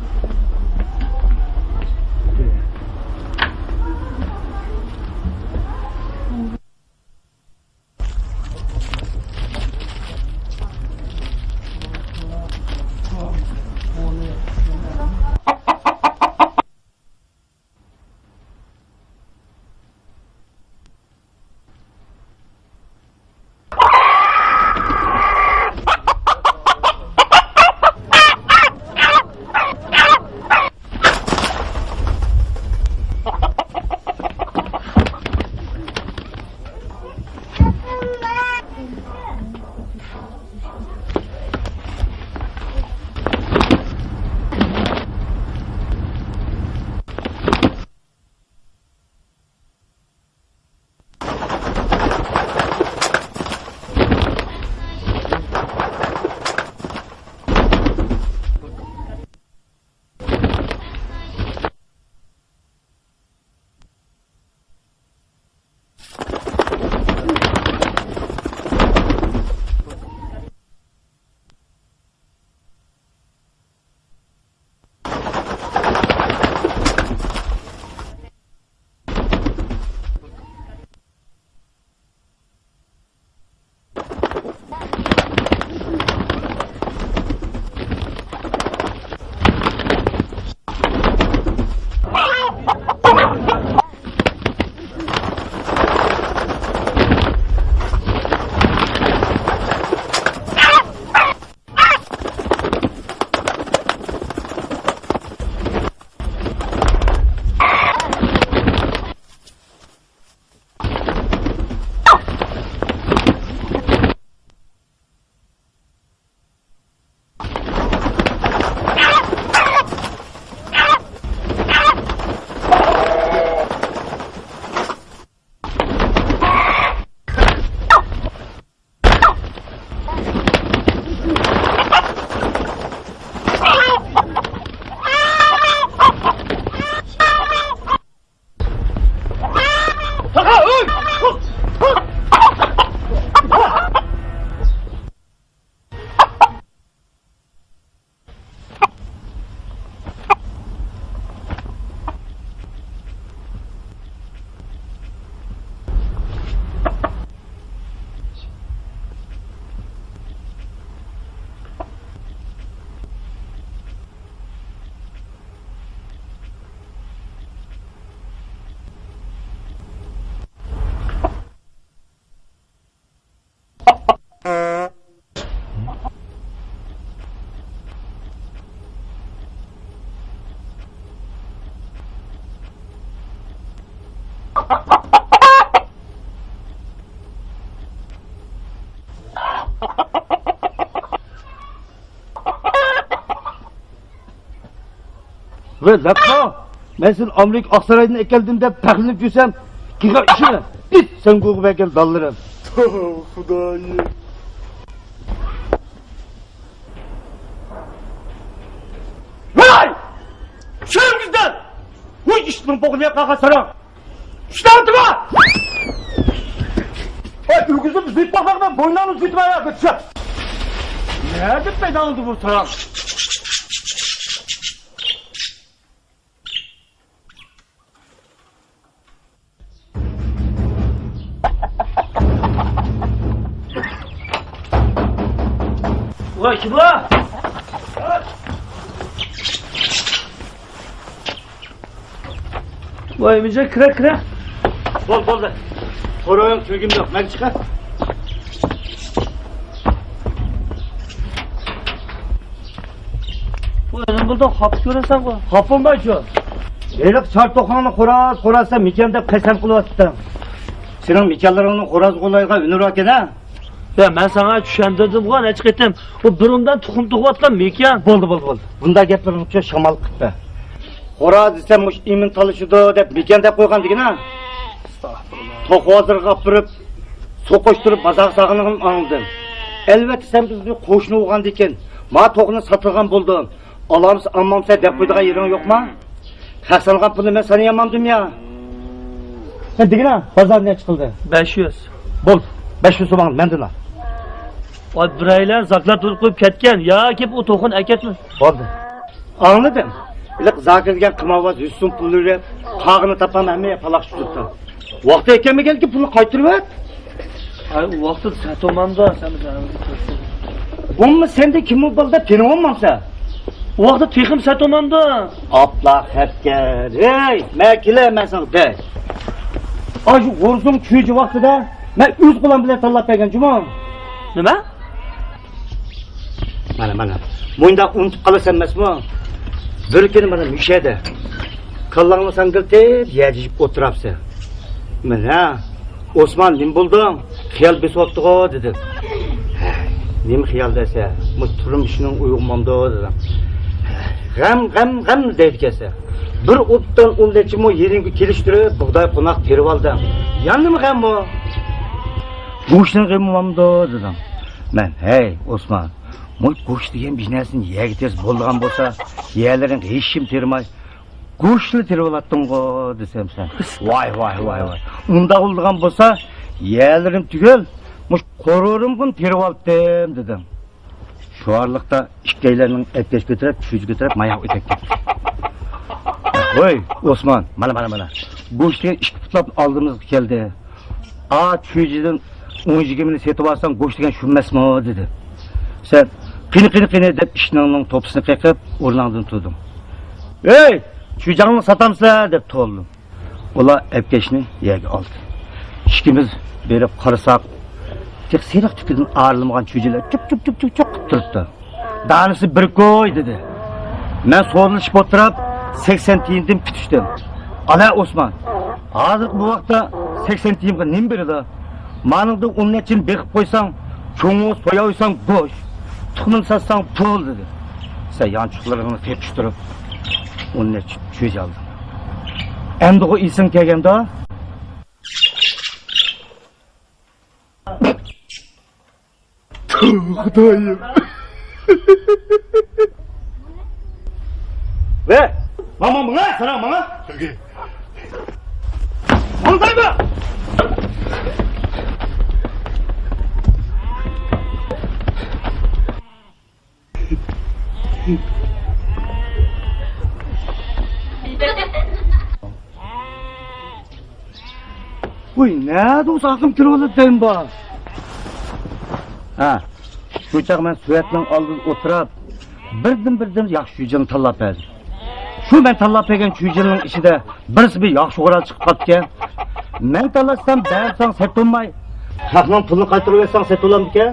ۋەي لەپپا، مەن سېنى ئامېرىكا ئاقسارايدىن ئەكەلدىم دەپ پەخىرلىنىپ يۈرسەم، قىلغان ئىشىڭنى. بىت سەڭگۈگە بەرگەن دانلىرىم. توۋا خۇدايىم. ۋاي! چۈشۈرۈڭ بىزدىن! ۋۇي ئىشتىنىڭ بوغۇنى ياققان ساراڭ! ئىشتىڭ تۇرما! ۋاي ئۆگۈزۈم زىپپاقلارنى بوينۇڭنى زىتمايا كۆتۈشۈپ! نەدە پەيدا بولدى بۇ ساراڭ؟ ۋاي كىم بۇ؟ ۋاي مىجا كىرە كىرە. بول بولدى. سورايۇڭ تۈگۈم يوق. مەن چىقە. ۋاي نېمە بولدۇڭ؟ خاپا كۆرۈنسەڭغۇ. خاپا بولمايچۇ. ھېلىقى چار توخۇڭنى خوراز خوراز دەپ مېكىيان دەپ قەسەم قىلىۋاتىتتىڭ. سېنىڭ مېكىيانلىرىڭنىڭ خوراز غولايغا ئۈنۈۋاتىكەن ھە؟ يا مەن ساڭا چۈشەندۈردۈمغۇ نەچچە قېتىم. ئۇ بۇرۇندىن تۇخۇم تۇغۇۋاتقان مېكىيان. بولدى بولدى بولدى. بۇنداق گەپلىرىڭنى شامال قىلىپ بەر. خوراز دېسەم مۇشۇ ئىمىن تالىشىدۇ دەپ مېكىيان دەپ قويغان دېگىنە. توخۇ ھازىرغا ئاپىرىپ سوقۇشتۇرۇپ بازارغا سالغىنىڭنى ئاڭلىدىم. ئەلۋەتتە سەن بىزنى قوشنا بولغاندىكىن ما توخۇنى ساتىدىغان بولدۇڭ. ئالامسە ئالمامسە دەپ قويىدىغان يېرىڭ يوقما؟ خەق سانىغان پۇلنى مەن سانىيالمامدىم يا. سەن دېگىنە بازار نەچچە قىلدى؟ بەش يۈز. بول، بەش يۈز سوماڭنى مەندىن ئال. ۋاي بىرەيلەن زاكلات بولۇپ قويۇپ كەتكەن ياكى بۇ توخۇنى ئەكەتمە. بولدى. ئاڭلىدىم. ھېلىقى زاكىر دېگەن قىمارۋاز يۈز سوم پۇل بېرىپ قاغىنى تاپالماي ھەممە يەر پالاقشىپ تۇرۇپتۇ. ۋاقتى يەتكەنمىكەنكى پۇلنى قايتۇرۇۋەت. ئاي، ئۇ ۋاقتىدا سەتومامدا سەن. بولمىسا سەندە كىم بۇ بالىدا تېنىۋالمامسەن؟ ئۇ ۋاقتىدا تېخىمۇ سەتومامدا. ئاپلا خەتكەر. ھەي، مەن كېلەي، مەن ساڭا دەي. ئاشۇ غورزۇڭ چۈجە ۋاقتىدا مەن ئۆز قولۇم بىلەن تاللاپ بەرگەن جۇمۇ. نېمە؟ مانا، مانا. مۇنداق ئۇنتۇپ قالىسەن ئەمەسمۇ؟ بىر كۈنى مانا مۇشۇ يەردە كاللاڭنى ساڭگىلىتىپ يەجىشىپ ئولتۇرامسەن. مانا، ئوسمان، نېمە بولدۇڭ؟ خىيال بېسىۋاپتىغۇ، دېدىم. ھەي، نېمە خىيال دەيسەن؟ مۇشۇ تۇرمۇشنىڭ ئويغىمامدۇ، دېدىم. غەم، غەم، غەم دەيدىكەنسەن. بىر ئوبدان ئون نەچچە مو يېرىڭگە كېلىشتۈرۈپ، بۇغداي قوناق تېرىۋالدىڭ. يەنە نېمە غەم ئۇ؟ گۆشنىڭ غېمى بولامدۇ، دېدىم. مەن، ھەي، ئوسمان، مۇشۇ گۆش دېگەن بىر نەرسىنى يەرگە تېرىسا بولىدىغان بولسا، يەرلىرىڭ ھېچكىم تېرىماي، گۆشلا تېرىۋالاتتىڭغۇ، دېسەم سەن. ۋاي، ۋاي، ۋاي، ۋاي. ئۇنداق بولىدىغان بولسا، يەرلىرىم تۈگۈل، مۇشۇ قورۇرۇمغىمۇ تېرىۋالاتتىم، دېدىڭ. شۇ ئارىلىقتا ئىككىيلەننىڭ ئەپكەش كۆتۈرۈپ، چۈجە كۆتۈرۈپ، ماياق ئۆتەپ كەتتى. ھوي، ئوسمان، مانا، مانا، مانا. گۆش دېگەن ئىككى پۇتلاپ ئالدىمىزغا كەلدى. ئا، چۈجىدىن ئون يىگىرمىنى سېتىۋالساڭ، گۆش دېگەن شۇ ئەمەسمۇ؟ دېدى. سەن، قېنى، قېنى، قېنى دەپ ئىشىكنىڭ توپىسىنى قېقىپ، ئورنۇڭدىن تۇردۇڭ. ھەي، چۈجەڭنى ساتامسىلەر؟ دەپ توۋلىدىم. ئۇلار ئەپكەشنى يەرگە ئالدى. ئىككىمىز بېرىپ قارىساق، تېخى سېرىق تۈكىدىن ئايرىلمىغان چۈجىلەر چۇپ، چۇپ، چۇپ، چۇپ، چۇپ قىلىپ تۇرۇپتۇ. دانىسى بىر كوي، دېدى. مەن سودىلىشىپ ئولتۇرۇپ، سەكسەن تىيىندىن پۈتۈشتۈم. ئالا ئوسمان، ھازىرقى بۇ ۋاقىتتا سەكسەن تىيىنغا نېمە بېرىدۇ؟ مانىڭدا ئون نەچچىنى بېقىپ قويساڭ، چوڭ بولسا سوياۋەرسەڭ گۆش، تۇخۇمىنى ساتساڭ پۇل، دېدى. سەن يانچۇقلىرىڭنى تېپىشتۇرۇپ، ئون نەچچە چۈجە ئالدىڭ. ئەمدىغۇ ئېسىڭ كەلگەندۇ؟ خۇدايىم. ۋە، ماڭا، ماڭا، ساراڭ، ماڭا. ماڭدايما؟ ۋوي، نەدە ئۇ ساقىم كىرىۋالىدۇ دەيمەن بار. ھە، شۇ چاغ مەن سۆۋەتنىڭ ئالدىدا ئولتۇرۇپ، بىردىن-بىردىن ياخشى چۈجىنى تاللاپ بەردىم. شۇ مەن تاللاپ بەرگەن چۈجىنىڭ ئىچىدە بىرسى بىر ياخشى قورال چىقىپ قاپتىكەن. مەن تاللاشسام بەرسەڭ سېتىۋالماي، خەقنىڭ پۇلىنى قايتۇرۇۋەتسەڭ سېتىۋالامدىكەن.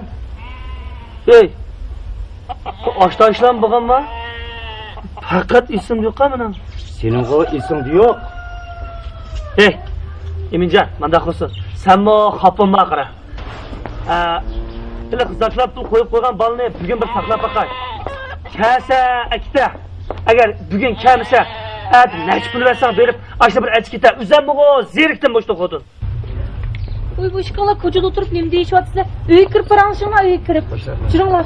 ئەي، ئاشتا ئىشلام بولغانما؟ پەقەت ئېسىمدە يوقا مېنىڭ. سېنىڭغۇ ئېسىڭدە يوق. ئەي، ئىمىنجان، مانداق قىلسۇن. سەنمۇ خاپا بولما قارا. ئە، ھېلىقى زاكلاپ پۇل قويۇپ قويغان بالىنى بۈگۈن بىر ساقلاپ باقاي. كەلسە ئەكېتە. ئەگەر بۈگۈن كەلمىسە، ئەتە نەچچە پۇل بەرسەڭ بېرىپ، ئاشۇ بىر ئەچكىتە ئۈزەممىغۇ زېرىكتىم مۇشۇ خوتۇن. ۋوي، بۇ ئىككىڭلار كوچىدا ئولتۇرۇپ نېمە دېيىشىۋاتىسىلەر؟ ئۆيگە كىرىپ پاراڭلىشىڭلار، ئۆيگە كىرىپ. چۈشۈرۈڭلار.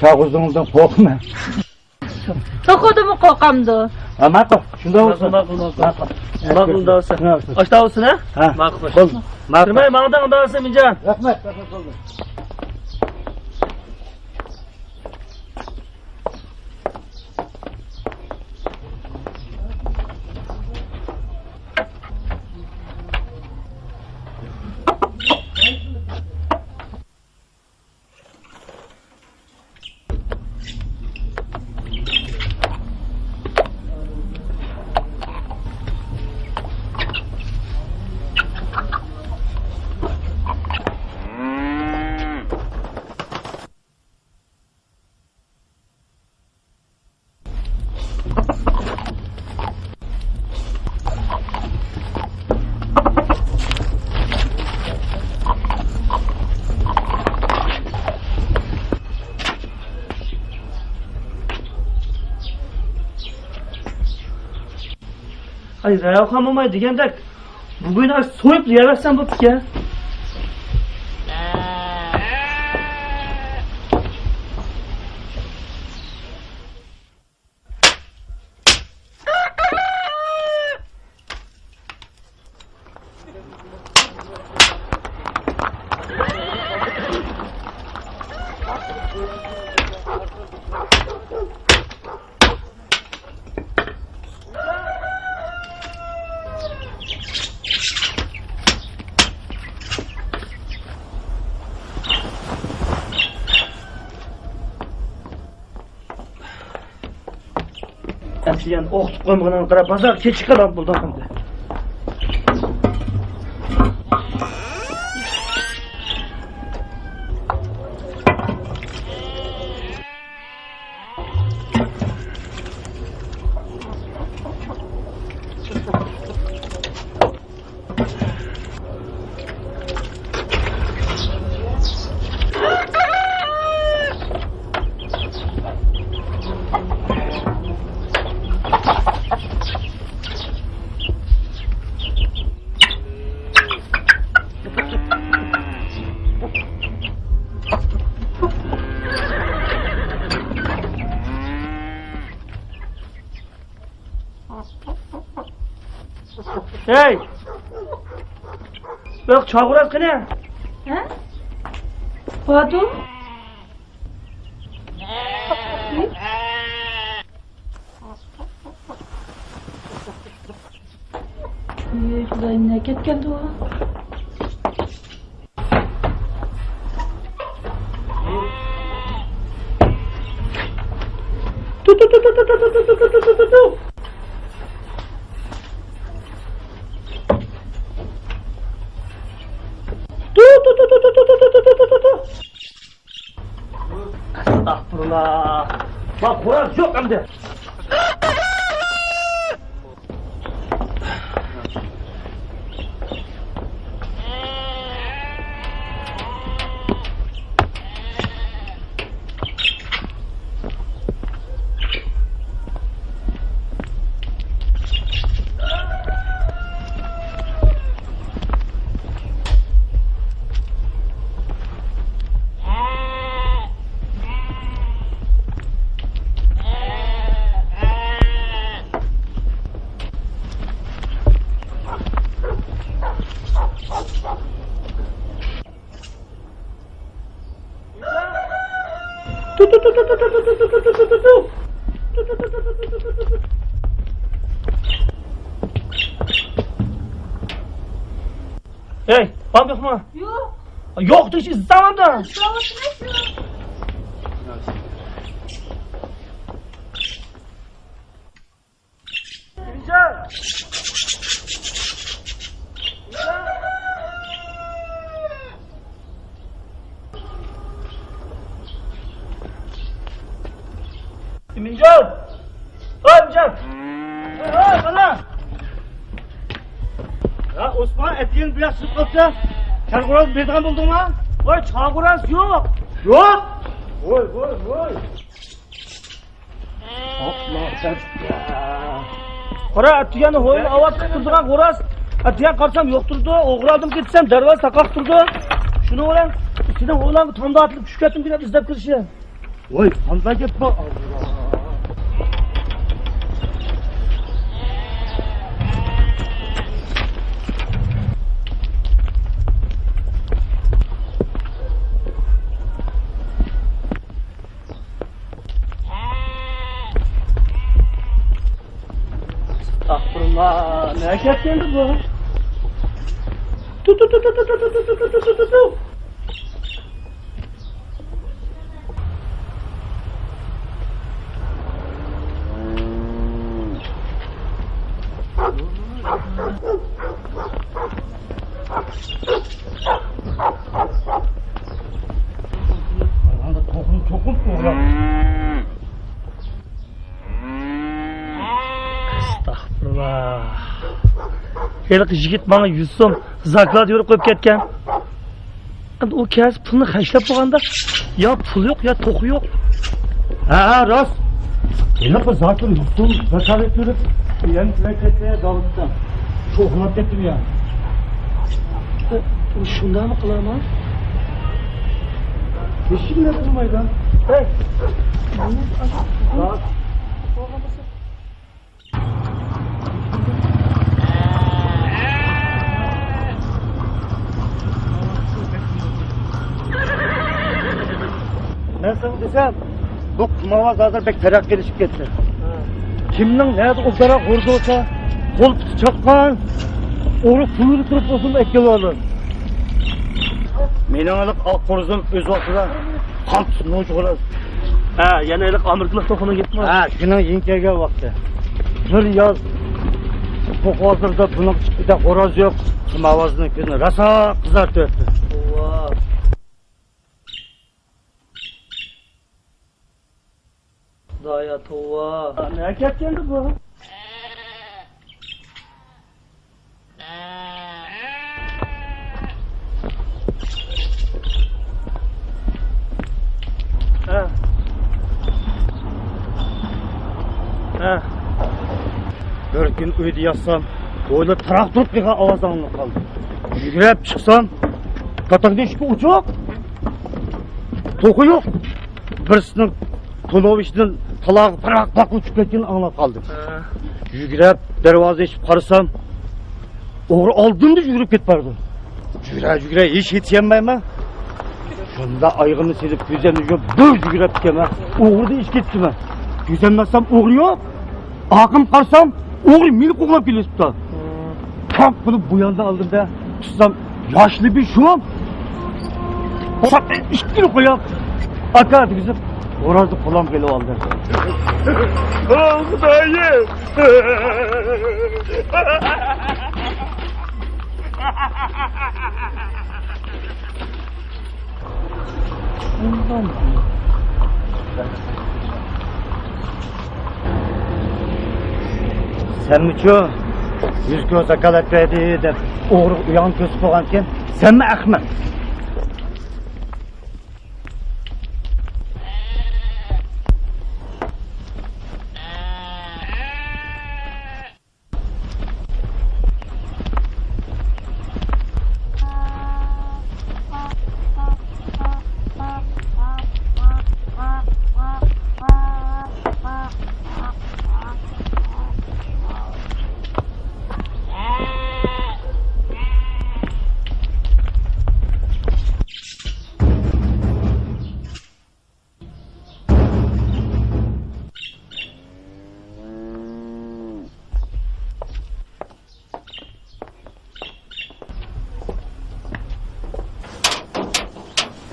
شاغۇزدىڭىزدىن قورقىمەن. توخۇدىنمۇ قورقامدۇ؟ ھە، ماقۇل. شۇنداق بولسۇن. ماقۇل، ماقۇل. ماقۇل. ماقۇل، ئۇنداق بولسا. شۇنداق بولسۇن. ئاشۇنداق بولسۇن، ھە؟ ھە. ماقۇل. بولدى. ماقۇل. كىرمەي ماڭدىڭ، ئۇنداق بولسا، مىنجان. رەھمەت، رەھمەت، بولدى. ئاي، رايحان موماي دېگەندەك، بۈگۈن ئاش سويۇپ يەۋەرسەم بوپتىكەن. ئەمسە يەنە ئوقۇتۇپ قويمىغىنىڭغا قاراپ، بازارغا كېچىكىپ قالغان بولدۇم ئەمدى. ھەي! بىر چاغۇراز قېنى؟ ھە؟ بارىدۇ. ئى، خۇدايىم، نە كەتكەندۇ؟ ئەستەغپۇرۇللا. ما خوراز يوق ئەمدى. ھەي، بام يوقمۇ؟ يوق. يوق دېگۈچە ئىزدەۋاتىمەن. ئىمىنجان! ۋاي ئىمىنجان! ۋاي، ۋاي، قانا! يا ئوسمان، ئەتىگەن بۇياق چىقىپ قاپتۇ. چاغۇراز بېرىدىغان بولدۇڭما؟ ۋاي، چاغۇراز يوق! يوق! ۋاي، ۋاي، ۋاي! قارا، ئەتىگەن ھويلا ئاۋات قىلىپ تۇرىدىغان خوراز ئەتىگەن قارىسام يوق تۇرىدۇ، ئوغرى ئالدىم كەتسەم دەرۋازا تاقاق تۇرىدۇ. شۇنىڭ بىلەن ئىچىدىن ئويلاپ تامدا ئاتلىپ چۈشۈپ كەتتىم دەپ ئىزدەپ كىرىشى. ۋاي، قانداق گەپ بۇ؟ ئەستەغپۇرۇللا، نەگە كەتكەندۇ بۇ؟ تۇ، تۇ، تۇ. ئەستەغپۇرۇللا. ھېلىقى يىگىت ماڭا يۈز سوم زاكات بېرىپ قويۇپ كەتكەن. ئەمدى ئۇ كەلسە پۇلنى خەجلەپ بولغاندا، يا پۇل يوق، يا توخۇ يوق. ھە، ھە، راست. ھېلىقى زاكىر يۈز سوم زاكات بېرىپ، يەنە كېتىپ كەتتى، داۋۇتتا. شۇ ئۇخلاپ كەتتىم يا. ئە، شۇنداقمۇ قىلامەن؟ ھېچكىم نەرسە قىلمايدۇ. ھەي. راست. مەن ساڭا دېسەم، بۇ قۇمارۋاز ھازىر بەك تەرەققىي قىلىشىپ كەتتى. كىمنىڭ نەدە ئوبدانراق ھوردۇرسا، قول پۇتى چاققان، ئورۇق پۇلىنى تۇرۇپ بولسىمۇ ئەكېلىۋالىدۇ. مېنىڭ ھېلىقى ئاق خورزۇم ئۆز ۋاقتىدا قان تۇتۇپ نوچى خوراز. ھە، يەنە ھېلىقى ئامېرىكىلىق توخۇنىڭ گېپىمۇ؟ ھە، شۇنىڭ يېڭى كەلگەن ۋاقتى. بىر ياز توخۇ ھازىردا بۇنىڭ ئىچىدە خوراز يوق، قۇمارۋازنىڭ كۆزىنى راسا قىزارتىۋەتتى. ۋاھ. خۇدايا، توۋا. نەگە كەتكەندۇ بۇ؟ ھە. ھە. بىر كۈن ئۆيدە ياتسام، ھويلا تاراق تۇرۇپ قىلغان ئاۋاز ئاڭلىنىپ قالدى. يۈگۈرۈپ چىقسام، كاتاكنىڭ ئىشىكى ئوچۇق. توخۇ يوق. بىرسىنىڭ تونۇۋىشىدىن تالاغا پىراق-پىراق ئۇچۇپ كەتكىنىنى ئاڭلاپ قالدىم. ھە. يۈگۈرۈپ دەرۋازا ئېچىپ قارىسام، ئوغرى ئالدىمدا يۈگۈرۈپ كېتىپ بارىدۇ. يۈگۈرە-يۈگۈرە ھېچ يېتىشەلمەيمەن. شۇنداق ئايىغىمنى سېلىپ كۆزۈمنى يۇمۇپ بىر يۈگۈرۈپ كېتىمەن. ئوغرىدىن ئېشىپ كېتىپتىمەن. كۆزۈمنى ئاچسام ئوغرى يوق. ئارقامغا قارىسام، ئوغرى مېنى قوغلاپ كېلىۋېتىپتۇ. تاق قىلىپ بۇ ياندا ئالدىمدا تۇتسام، ياشلى بىر شۇم. ئىككىنى قويۇپ، ئاكا دېگۈزۈپ، خورازنى قولۇمغا ئېلىپ ئالدى. ئو، خۇدايىم! سەنمۇچۇ يۈز كوي زاكالەت بەردى دەپ ئوغرىغا ئۇيان كۆرسىتىپ قويغانكەن، سەنمۇ ئەخمەق.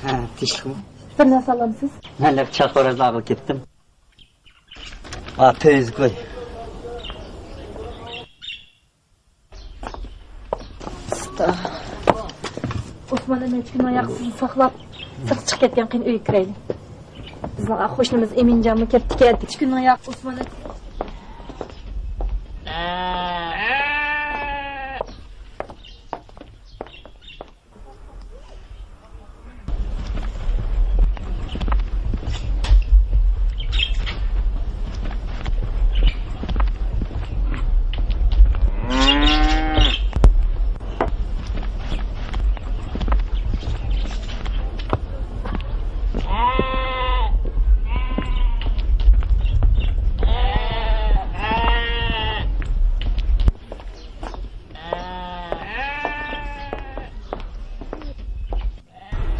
ھە، تىنچلىقمۇ؟ بىر نەرسە ئالامسىز؟ مەن لەپ چاق خورازنى ئاغىل كەتتىم. ئا، تۆت يۈز كوي. ئۇستا. ئوسمان ئەمە ئۈچ كۈننىڭ ياقىسىنى ساقلاپ، سىرتقا چىقىپ كەتكەن، قېنى ئۆيگە كىرەيلى. بىزنىڭ قوشنىمىز ئېمىنجانمۇ كەپتىكەن. ئۈچ كۈننىڭ ياقى ئوسمان ئەمە.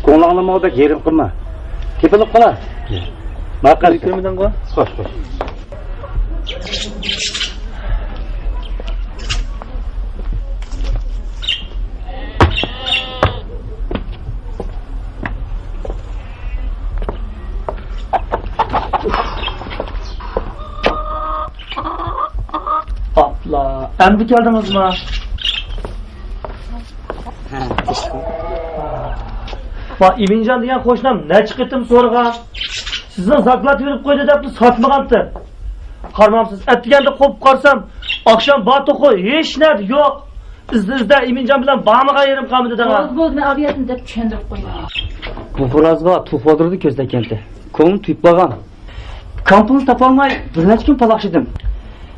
ئوڭلاڭلىمىغۇ بەك يېرىم قىلما. كېپىللىك قىلا. ماقۇل. كۆرمىدىڭغۇ؟ خوش، خوش. ئاپلا، ئەمدى كەلدىڭىزما؟ ھە، كەچتىم. ۋا، ئىمىنجان دېگەن قوشنام نەچچە قېتىم سورىغان. سىزنىڭ زاكلات بېرىپ قويدى دەپلا ساتمىغانتىم. قارىمامسىز، ئەتىگەندە قوپۇپ قارىسام، ئاخشام بار توخۇ ھېچ نەدە يوق. ئىزدە-ئىزدە ئىمىنجان بىلەن بارمىغان يېرىم قالمىدى دەڭا. بولدى، بولدى، مەن ئاۋىيەتنى دەپ چۈشەندۈرۈپ قويدۇم. بۇ خورازغا توخۇ باتۇرىدى كۆزلەككەنتى. كۆڭلۈم تۇيۇپ بارغان. كامپۇلنى تاپالماي بىر نەچچە كۈن پالاقشىدىم.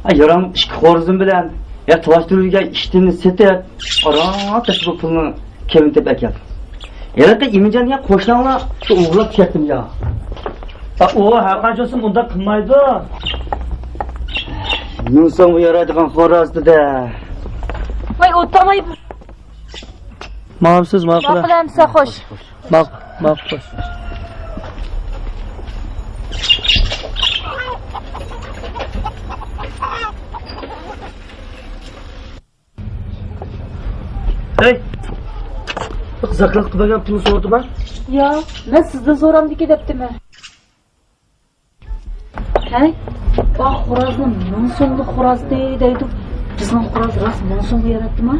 ھە، يارام ئىككى خورىزىم بىلەن، يا تىلاشتۇرۇۋېلىگەن ئىشتىننى سېتىپ، ئاران تېپىپ بۇ پۇلنى كەينىدىن تېپىپ ئەكەلدىم. ھېلىقى ئىمىنجان دېگەن قوشناڭلار شۇ ئوغرىلاپ كەتتىم يا. ئۇ ھەرقانچە بولسۇن ئۇنداق قىلمايدۇ. مىڭ سومغا يارايدىغان خوراز دېدى. ۋاي، ئولتۇرماي. ماقۇلسىز، ماقۇل. ماقۇل ئەمسە، خوش. ماق-، ماقۇل، خوش. ھەي! زاكلاتقا بەرگەن پۇلنى سورىدىما؟ يا، مەن سىزدىن سورامدىكى دەپتىمەن. ھەي، بۇ خورازنى مىڭ سوملۇق خوراز دەيدۇ. بىزنىڭ خوراز راست مىڭ سومغا ياراتتىما؟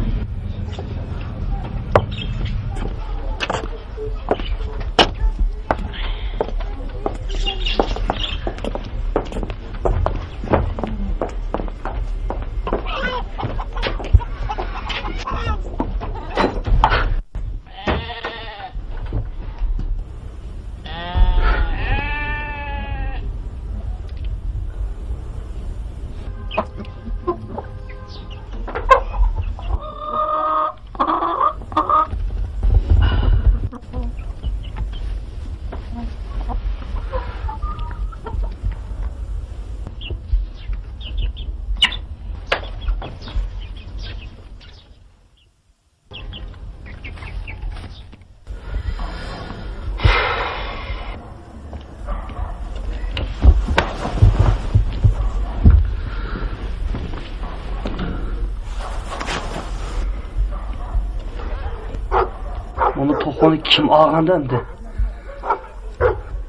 مانا توخۇنى كىم ئالغاندۇ ئەمدى؟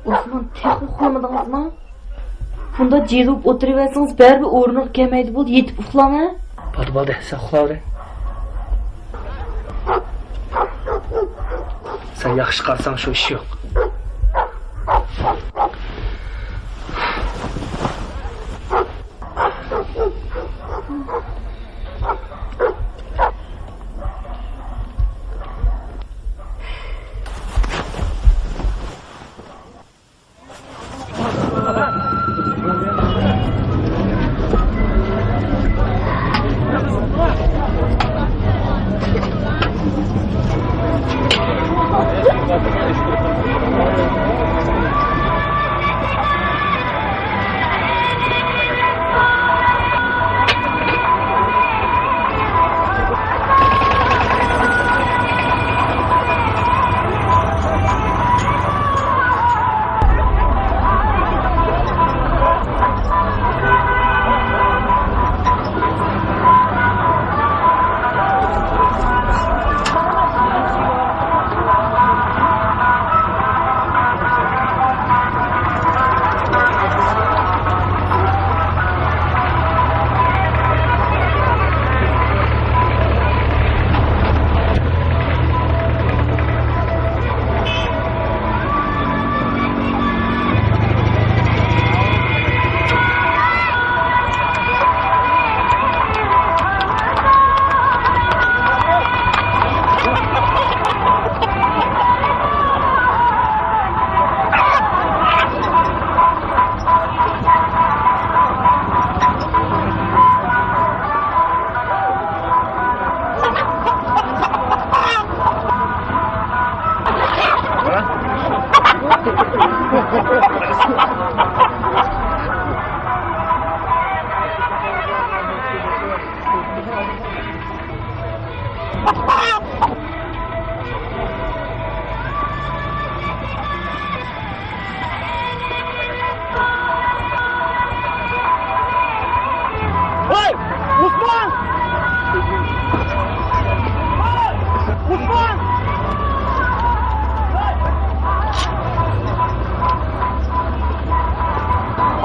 ئوسمان، تېخى ئۇخلىمىدىڭىزمۇ؟ بۇنداق جىلىۋۇپ ئولتۇرۇۋەرسىڭىز، بەرىبىر ئورنىغا كەلمەيدۇ. بولدى، يېتىپ ئۇخلاڭ، ھە؟ بولدى، بولدى، سەن ئۇخلاۋېرە. سەن ياخشى قارىساڭ، شۇ ئىش يوق.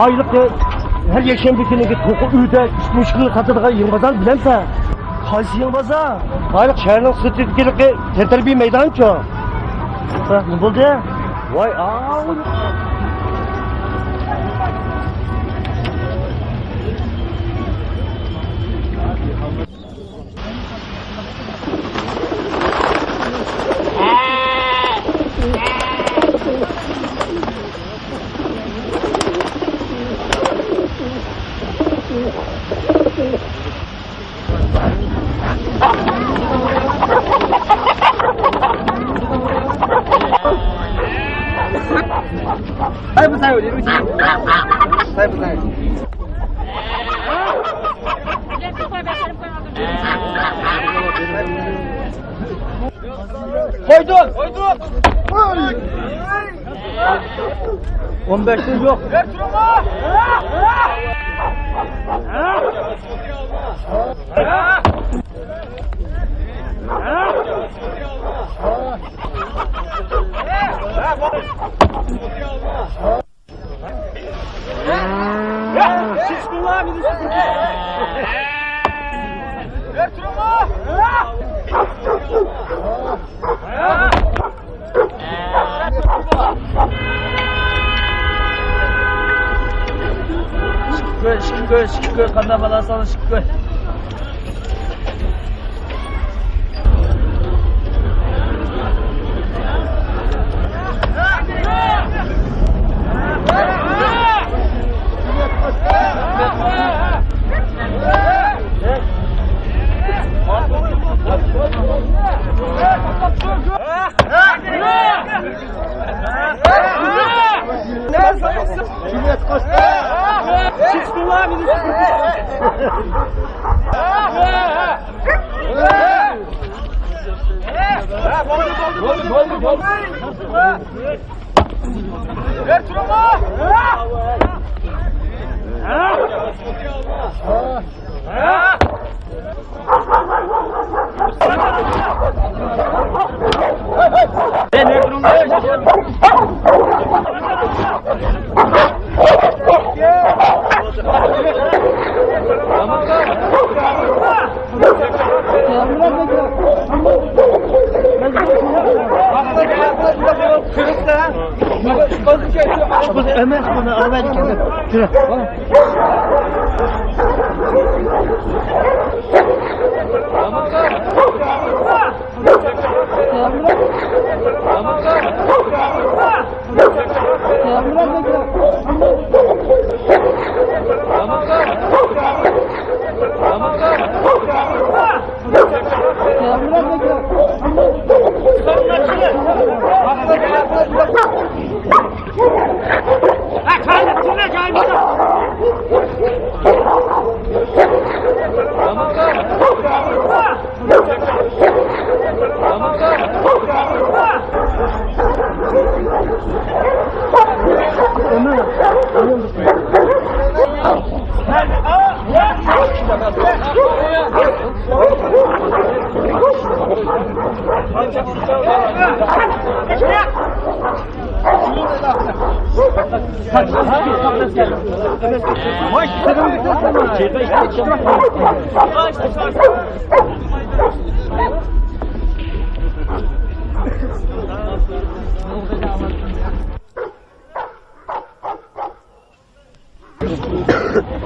ئايلىقى ھەر يەكشەنبە كۈنىگە توخۇ ئۆيدە ئىككى مۇشۇكنى ساتىدىغان يېڭى بازارنى بىلەمسەن؟ قايسى يېڭى بازار؟ ئايلىق شەھەرنىڭ سىرتىدىكى تەنتەربىيە مەيدانىچۇ؟ ھە، نېمە بولدى؟ ۋاي ئاۋۇ. قويدۇق! قويدۇق! ئون بەش يىل يوق. ئىككى كۆز، ئىككى كۆز، ئىككى كۆز، قانداق بالا سالىش ئىككى كۆز.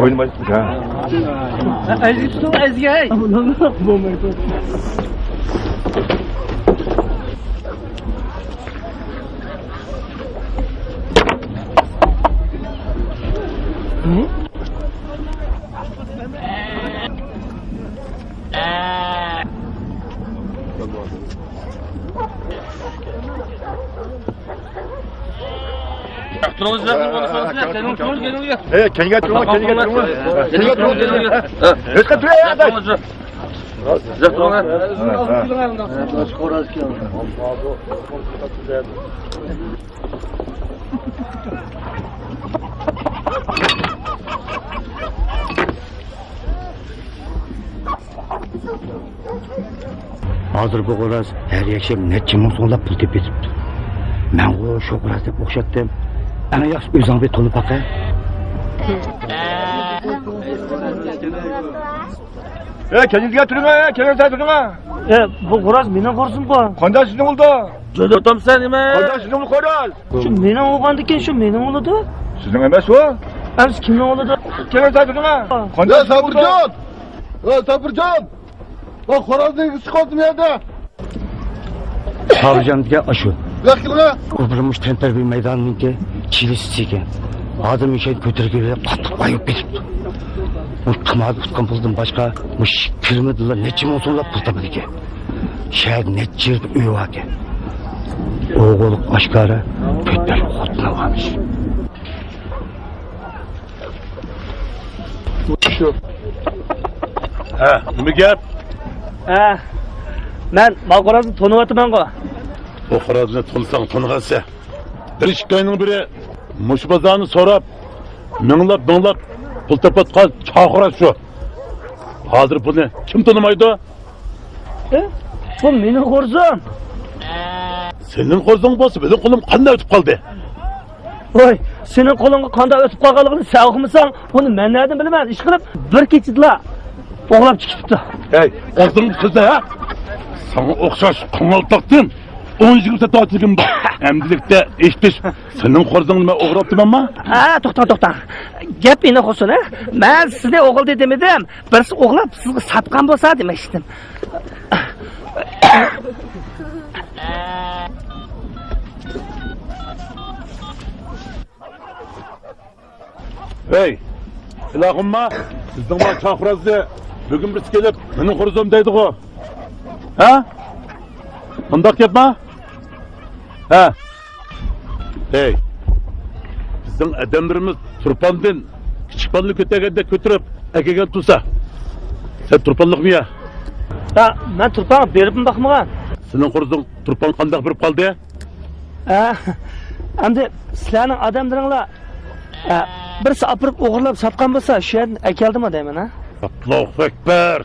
ئوينىمايسىز ھە؟ ئەزگە تۇتۇڭ، ئەزگە، ھەي. بولمايدۇ. تۇرۇڭ، سىلەر تۇرۇڭ، تۇرۇڭ، سىلەر كەلدىڭىز، تۇرۇڭ، كەلدىڭىز. ئە، كەينىگە تۇرۇڭ، كەينىگە تۇرۇڭ. كەينىگە تۇرۇڭ، كەينىگە. ئە. ھېچقاچان تۇرۇڭ، ئە، ئاداش. سىلەر تۇرۇڭ، ئە. ھازىر بۇ خوراز ھەر يەكشەنبە نەچچە مىڭ سوملاپ پۇل تېپىۋېتىپتۇ. مەنغۇ شۇ خوراز دەپ ئوخشاتتىم. ئەڭ ياخشىسى ئۆزۈڭ بىر تونۇپ باقە. ئە، كەينىڭىزگە تۇرۇڭ، ئە، كەينىڭىزگە تۇرۇڭ. ئە، بۇ خوراز مېنىڭ خورزۇمغۇ. قانداق سىزنىڭ بولدى؟ جۆدە ئاتامسەن نېمە؟ قانداق سىزنىڭ بۇ خوراز؟ شۇ مېنىڭ بولغاندىكىن شۇ مېنىڭ بولىدۇ. سىزنىڭ ئەمەس ئۇ. ئەمىسە كىمنىڭ بولىدۇ؟ كەينىڭىزگە تۇرۇڭ. قانداق يا سىزنىڭ بولدى؟ سابىرجان! ئە، سابىرجان! ۋە خورازنى ئىگىسى قالدى بۇ يەردە. سابىرجان دېگەن ئاشۇ. بۇ ياققا كېلىڭە. ئۇ بىر مۇش تەنتەربىيە مەيدانىنىڭكى چىلىسى ئىكەن. ھازىر مۇشۇ يەرگە كۆتۈرۈپ كېلىپ قاتتىق بايىپ كېتىپتۇ. ئۇ تاماكا تۇتقان پۇلدىن باشقا مۇشۇ كىرىمىدىلا نەچچە مىڭ سوملاپ پۇل تاپىدىكەن. شەھەردە نەچچە يىل ئۆيى باركەن. ئوغۇل ئاشكارا تۆت بەش خوتۇن ئالغانمىش. ھە، نېمە گەپ؟ ھە، مەن ما خورازنى تونۇۋاتىمەنغۇ. بۇ خورازنى تونۇساڭ تونۇغانسەن. بىر ئىككى ئاينىڭ بىرى مۇشۇ بازارنى سوراپ، مىڭلاپ، مىڭلاپ پۇل تېپىۋاتقان چاغ خوراز شۇ. ھازىر بۇنى كىم تونۇمايدۇ؟ ئە؟ بۇ مېنىڭ خورزۇم. سېنىڭ خورزۇڭ بولسا، مېنىڭ قولۇم قانداق ئۆتۈپ قالدى؟ ۋاي، سېنىڭ قولۇڭغا قانداق ئۆتۈپ قالغانلىقىنى سەن ئۇقمىساڭ، ئۇنى مەن نەدىن بىلىمەن؟ ئىشقىلىپ، بىر كېچىدىلا ئوغلاپ چىقىپتۇ. ھەي، ئاغزىڭنى سۆزلە، ھە؟ ساڭا ئوخشاش قاڭالتاقتىن ئون يىگىرمە سەت ئاچىلىكىم بار. ئەمدىلىكتە ئېيتىش، سېنىڭ خورزۇڭنى مەن ئوغرىلاپتىمەنما؟ ھە، توختا، توختا. گەپ ئېنىق بولسۇن، ھە؟ مەن سىزنى ئوغرىلىدى دېمىدىم. بىرسى ئوغرىلاپ سىزگە ساتقان بولسا دېمەكچىدىم. ھەي، ئىلاھىمما، سىزنىڭ ما چاغ خورازنى بۈگۈن بىرسى كېلىپ، مېنىڭ خورزۇم دەيدىغۇ. ھە؟ مۇنداق گەپما؟ ھە. ھەي، بىزنىڭ ئادەملىرىمىز تۇرپاندىن كىچىك بالىنى كۆتەرگەندەك كۆتۈرۈپ ئەكەلگەن تۇرسا، سەن تۇرپانلىقمۇ يا؟ ھە، مەن تۇرپانغا بېرىپمۇ باقمىغان. سېنىڭ خورزۇڭ تۇرپان قانداق بېرىپ قالدى؟ ھە، ئەمدى سىلەرنىڭ ئادەملىرىڭلار، ھە، بىرسى ئاپىرىپ ئوغرىلاپ ساتقان بولسا، شۇ يەردىن ئەكەلدىمۇ دەيمەن، ھە؟ ئاللاھۇ ئەكبەر!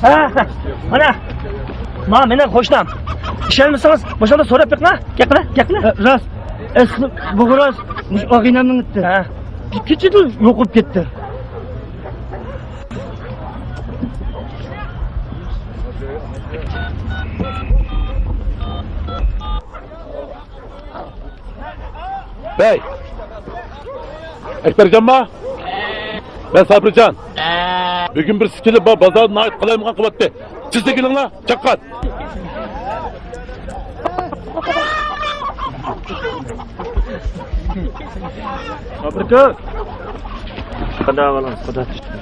ھە، مانا، ما مېنىڭ قوشنام. ئىشەنمىسىڭىز، مۇشۇندا سوراپ بېقىڭ. گەپ قىلە، گەپ قىلە. راست، ئەسلى بۇ راست، مۇشۇ ئاغىنەمنىڭ ئىتى. ھە. بىر كېچىدە يوقاپ كەتتى. ھەي! ئەكبەرجانما؟ مەن سابىرجان. بۈگۈن بىرسى كېلىپ، بۇ بازارنى ناھايىتى قالايمىقان قىلىۋەتتى. تېزلا كېلىڭلار، چاققان! سابىركا! قانداق ئەھۋالىڭىز؟ خۇدا تۇتسۇن.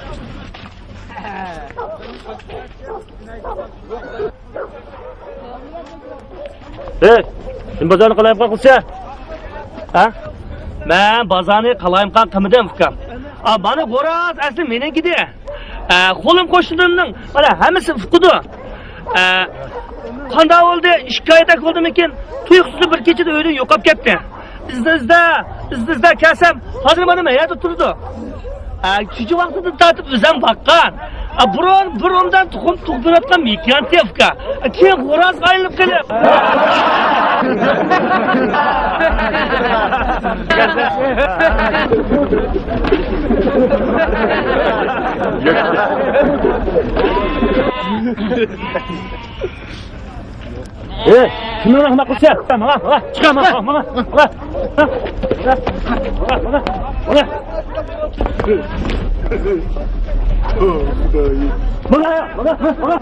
ھەي، سەن بازارنى قالايمىقان قىلسا؟ ھە؟ مەن بازارنى قالايمىقان قىلمىدىم، ئۇكام. ئا، مانا خوراز ئەسلى مېنىڭكىدى. ئە، قولۇم قوشنىلىرىمنىڭ، مانا، ھەممىسى ئۇقىدۇ. ئە، قانداق بولدى؟ ئىككى ئايدەك بولدىمىكىن؟ تۇيۇقسىز بىر كېچىدە ئۆيدىن يوقاپ كەتتى. ئىزدە، ئىزدە، ئىزدە، ئىزدە كەلسەم، ھازىر مانا مەن يەردە تۇرىدۇ. ئە، شۇنچە ۋاقتىدىن تارتىپ ئۆزۈم باققان. ئە، بۇرۇن، بۇرۇندىن تۇخۇم تۇغدۇرۇۋاتقان مېكىيانتى ئۇكا. ئە، كېيىن خورازغا ئايلىنىپ قېلىپ. ئەي، كىمنى ئۇناق قىلسا؟ ماڭا، ماڭا، چىقار، ماڭا، ماڭا، ماڭا. ماڭا، ماڭا، ماڭا. ماڭا، ماڭا، ماڭا.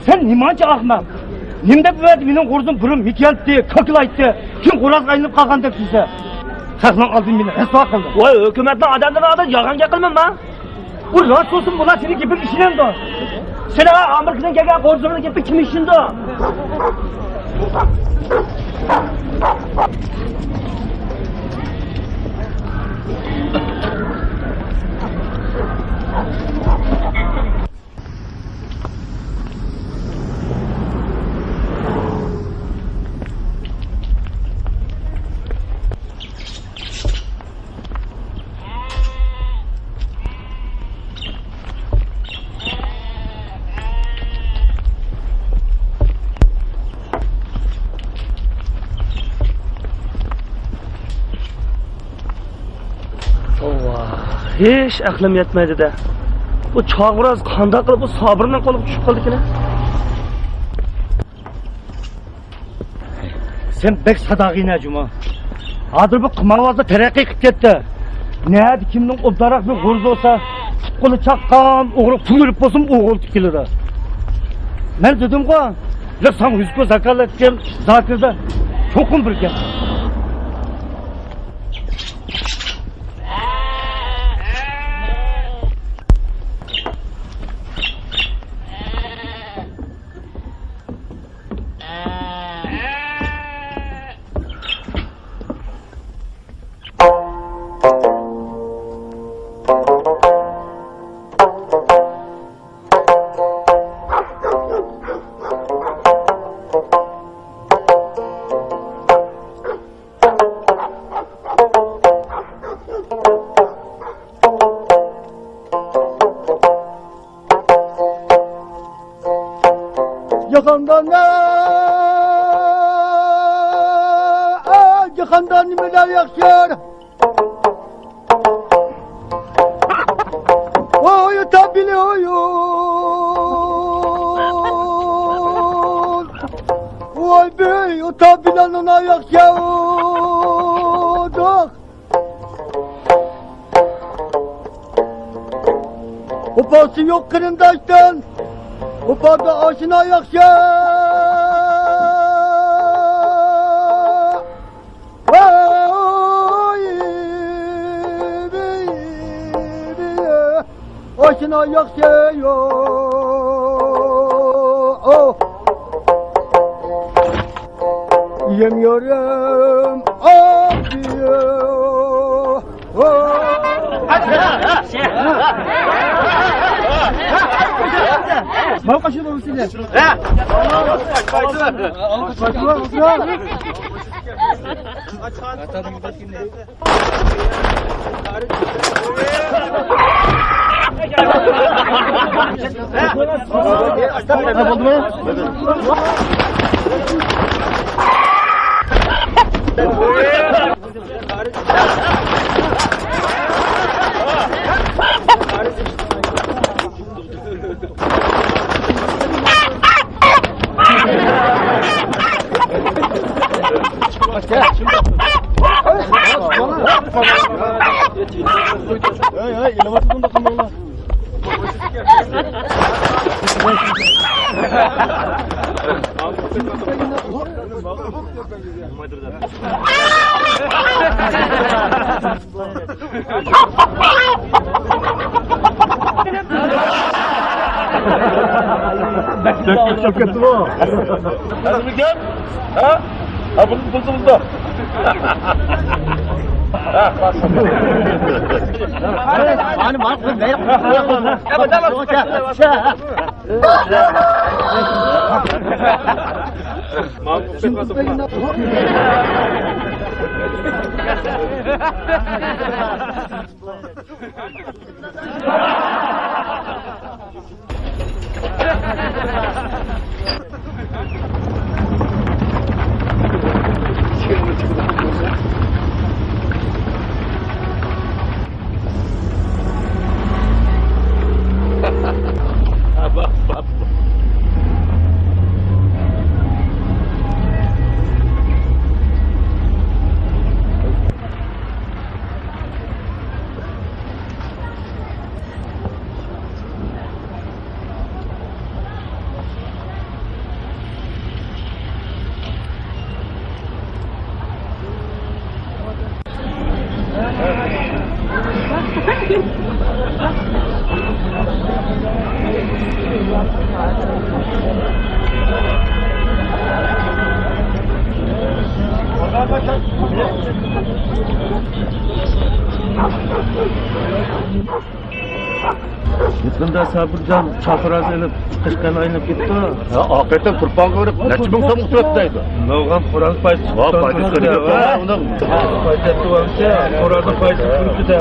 سەن نېمانچە ئەخمەق؟ نېمە دەپ بۇ يەردە مېنىڭ خورزۇم بۇرۇن مىكيالتى، كاكىلايتتى، كېيىن خورازغا ئايلىنىپ قالغان دەپ سۆزلە؟ خەقنىڭ ئالدىدا مېنى رەسۋا قىلدىڭ. ۋاي، ھۆكۈمەتنىڭ ئادەملىرىنىڭ ئالدىدا يالغان گەپ قىلماڭ. ئۇ راست بولسۇن، بۇلار سېنىڭ گېپىڭگە ئىشىنەمدۇ؟ سېنىڭ ئامېرىكىدىن كەلگەن خورزۇڭنىڭ گېپىگە كىم ئىشىنىدۇ؟ ھېچ ئەقلىم يەتمەيدۇ-دە. بۇ چاغ خوراز قانداق قىلىپ بۇ سابىرنىڭ قولىغا چۈشۈپ قالدىكىن؟ سەن بەك ساداغىنە جۇما. ھازىر بۇ قىمارۋازلار تەرەققىي قىلىپ كەتتى. نەدە كىمنىڭ ئوبدانراق بىر غۇرۇزى بولسا، پۇت-قولى چاققان ئوغرى تۈگۈلۈپ بولسىمۇ ئوغرىلىق كېلىدۇ. مەن دېدىمغۇ، لە ساڭا يۈز كوي زاكالەتكەن زاكىردا چوقۇم بىر گەپ. جاھاندا نە، جاھاندا نېمىلەر ياخشى؟ ۋاي تاپىلى ھويۇ. ۋاي بىي تاپىلانىنا ياخشى. ۋاپاسى يوق قېرىنداشتىن، ۋاپادا ئاشنا ياخشى. ۋاي، ئاشنا ياخشى يوق. يەم يارىم ئابىيو. بەك كۆپ كەتتىمۇ؟ ھازىرمىكەن؟ ھە؟ ھە، بۇنى بۇزدى، بۇزدى. ھە، مانا، مانا، يېقىندا سابىرجان چاقىراز ئېلىپ، قەشقەرگە ئايلىنىپ كېتىپتۇ. ھە، ئاقىۋەتتىن تۇرپانغا بېرىپ، نەچچە مىڭ سوم ئۇتتۇرۇپتۇ دەيدۇ. نۇرغۇن قورال پايچە ۋا، پايچە چىقىپتۇ. قورالنىڭ پايچە چىقىپتۇ.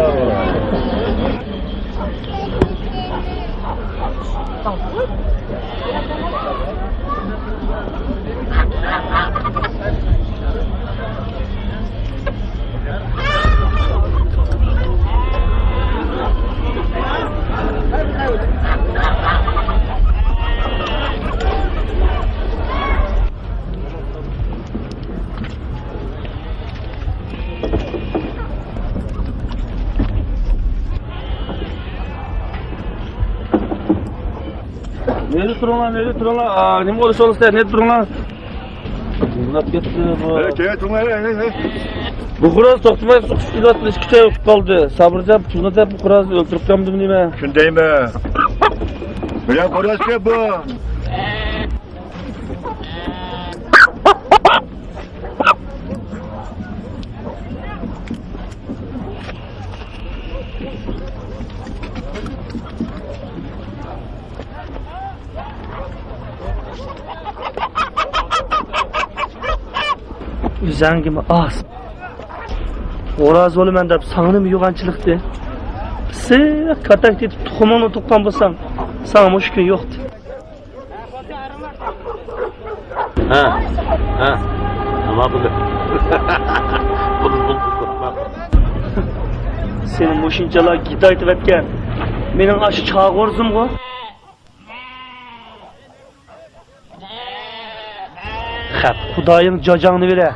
تۇرۇڭلار، نېرى تۇرۇڭلار. ئا، نېمە بولۇش بولسا، نېرى تۇرۇڭلار. ئۇزاپ كەتتى بۇ. ھەي، كەينىگە تۇرۇڭلار، ھەي، ھەي، ھەي. بۇ خوراز توختىماي سوقۇشۇپ كېلىۋاتىدۇ، ئىككى چاي بولۇپ قالدى. سابىرجان، تۇزنى دەپ بۇ خورازنى ئۆلتۈرۈپ قالمىدىمۇ نېمە؟ شۇندايمۇ؟ بىلەن خورازكەن بۇ. ئۆزۈڭگىمۇ ئاز. خوراز بولىمەن دەپ ساڭىمۇ يوغانچىلىقتى. پىسسىق كاتەك تېتىپ تۇخۇمۇڭنى تۇغقان بولساڭ، ساڭا مۇشۇ كۈن يوقتى. ھە، ھە. نېمە بولدى؟ بولدى، بولدى، بولدى. سېنى مۇشۇنچىلا گىدايتىۋەتكەن مېنىڭ ئاشۇ چاغ غورزۇمغۇ. خەپ، خۇدايىڭ جاجاڭنى بېرە.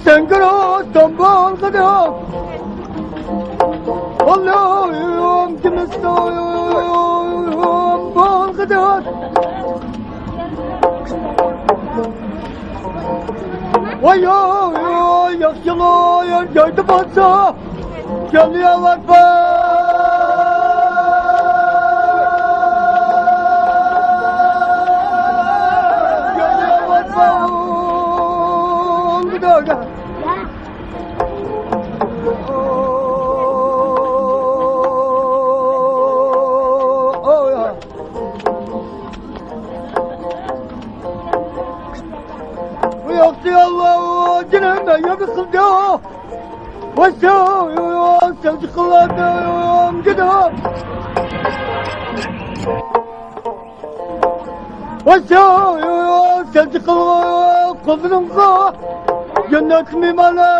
سەڭگىرو دامبالغىدى. ئاللام كىمىستو بولغىدى. ۋاي، ۋاي، ۋاي، ياخشىلار يەر جايدا بولسا، جانلىيالار بار. جانلىيالار بار. سەجدە قىلغان قوللىرىڭغا جەننەت مېھمانى.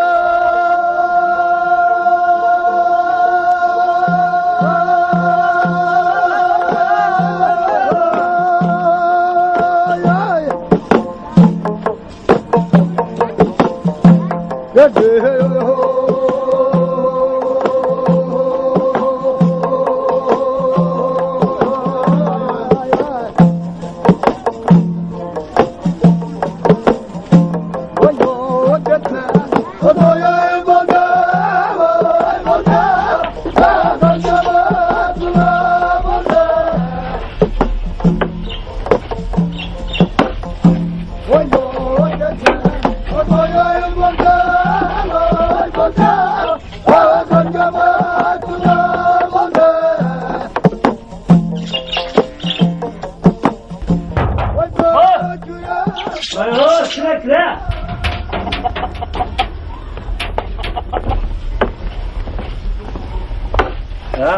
ھە،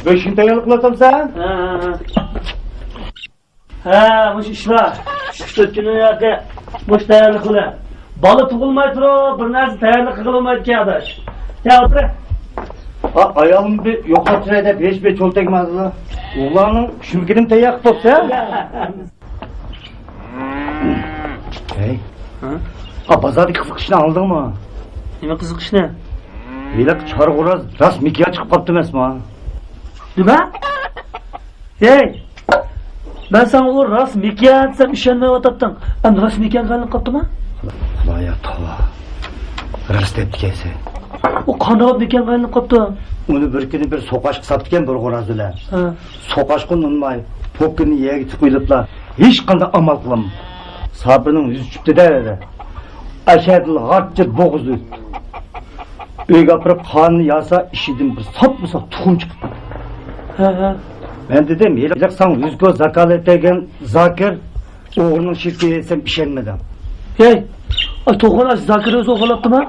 بۆشۈن تەييارلىق قىلىۋاتامسەن؟ ھە، ھە، ھە. ھە، مۇشۇ ئىشلار. ئۈچ تۆت كۈندىن ياقى مۇشۇ تەييارلىق قىلىڭ. بالا تۇغۇلماي تۇرۇپ، بىر نەرسە تەييارلىق قىلالمايدىكەن، ئاداش. كەل، ئولتۇر. ھە، ئايالىمنى بىر يوقاپ چىراي دەپ ھېچ بىر چول تەگمەيدۇ. ئۇلارنىڭ چۈمكىنىنى تەييار قىلىپ بوپسەن. ھەي. ھە؟ ئا، بازاردىكى قىزىق ئىشنى ئاڭلىدىڭمۇ؟ نېمە قىزىق ئىشنى؟ ھېلىقى چارغۇراز راست مېكىياژ چىقىپ قاپتۇ ئەمەسمۇ؟ نېمە؟ ھەي! مەن ساڭا ئۇ راست مېكىياژ دېسەم ئىشەنمەيۋاتاتتىڭ. ئەمدى راست مېكىياژغا ئايلىنىپ قاپتۇما؟ خۇدايا، توۋا. راست دەپتىكەنسەن. ئۇ قانداق مېكىياژغا ئايلىنىپ قاپتۇ؟ ئۇنى بىر كۈنى بىر سوقاشقا ساپتىكەن بىر غوراز بىلەن. ھە. سوقاشقا ئۇنىماي، پوكىنى يەرگە تىقىۋېلىپلا، ھېچقانداق ئامال قىلالماي. سابىرنىڭ يۈزى چۈشۈپتۇ-دە. ئاشەدىلا غارتچە بوغۇزى ئۆتتى. ئۆيگە ئاپىرىپ قانىنى ياسا، ئىچىدىن بىر ساپمۇساق تۇخۇم چىقىپتۇ. ھە، ھە. مەن دېدىم، ھېلىقى ساڭا يۈز كوي زاكاز ئېتىۋەرگەن زاكىر ئوغرىنىڭ شىركىتى دېسەم ئىشەنمىدىڭ. ھەي، ئاي توقۇن، ئاشۇ زاكىر ئۆزى ئوغرىلاپتىما؟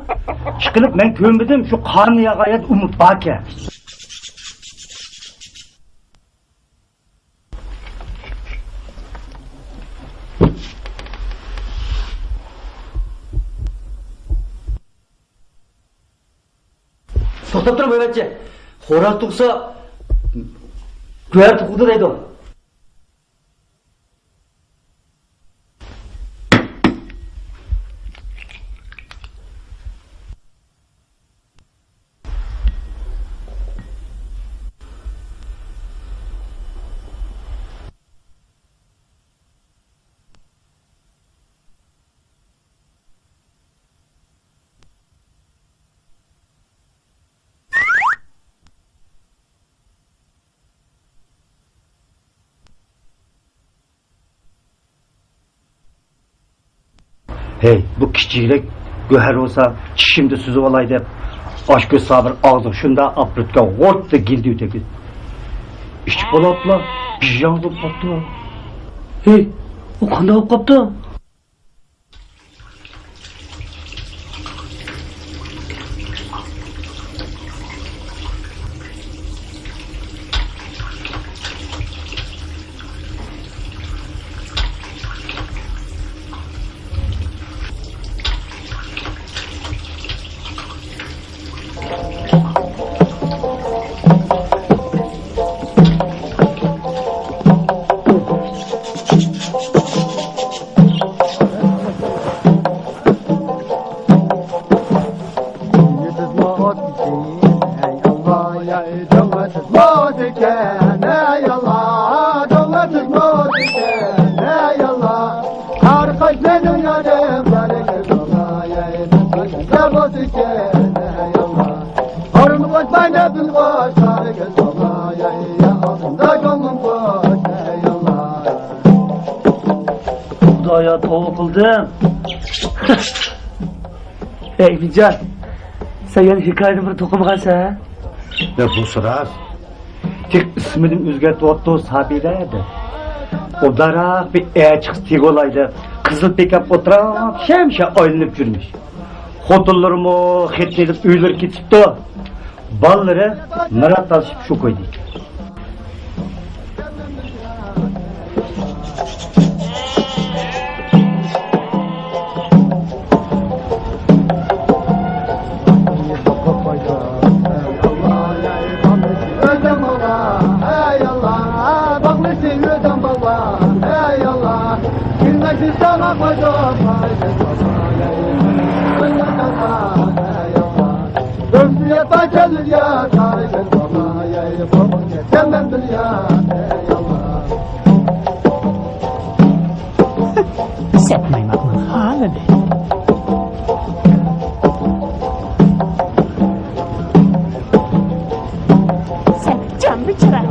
ئىشقىلىپ مەن كۆرمىدىم، شۇ قانىنى ياغان يەردە ئۇمۇ باركەن. توختاپ تۇرۇڭ، بۆرەتچى. خوراز تۇغسا، گۆھەر تۇغىدۇ دەيدۇ. ھەي، بۇ كىچىكرەك گۆھەر بولسا چىشىمدا سۈزۈۋالاي دەپ، ئاشكۆز سابىر ئاغزىغا شۇنداق ئاپىرىپتىكەن، غوتتا گىلدىۋېتىۋەتكەن. ئىچىپ بولاپلا بىژاڭ بولۇپ قاپتۇ. ھەي، ئۇ قانداق بولۇپ قاپتۇ؟ خۇدايا، توۋا قىلدىم. ئەي ئىمىنجان، سەن يەنە ھېكايىنى بىر توقۇمىغانسەن؟ يا، بۇ راست. تېخى ئىسمىنى ئۆزگەرتىۋاپتۇ، سابىرە دەپ. ئوبدانراق بىر ئەر چىقسا تېگىۋالاي دەپ، قىزىل پىكاپ ئولتۇراپ شەمشە ئايلىنىپ يۈرمىش. خوتۇنلىرىمۇ خېتىنى ئېلىپ ئۆيلىرىگە كېتىپتۇ. بالىلىرى مىرات تالىشىپ شۇ كويدا ئىكەن. سەت مايماقنىڭ ھالى. سەت جان بىچارە.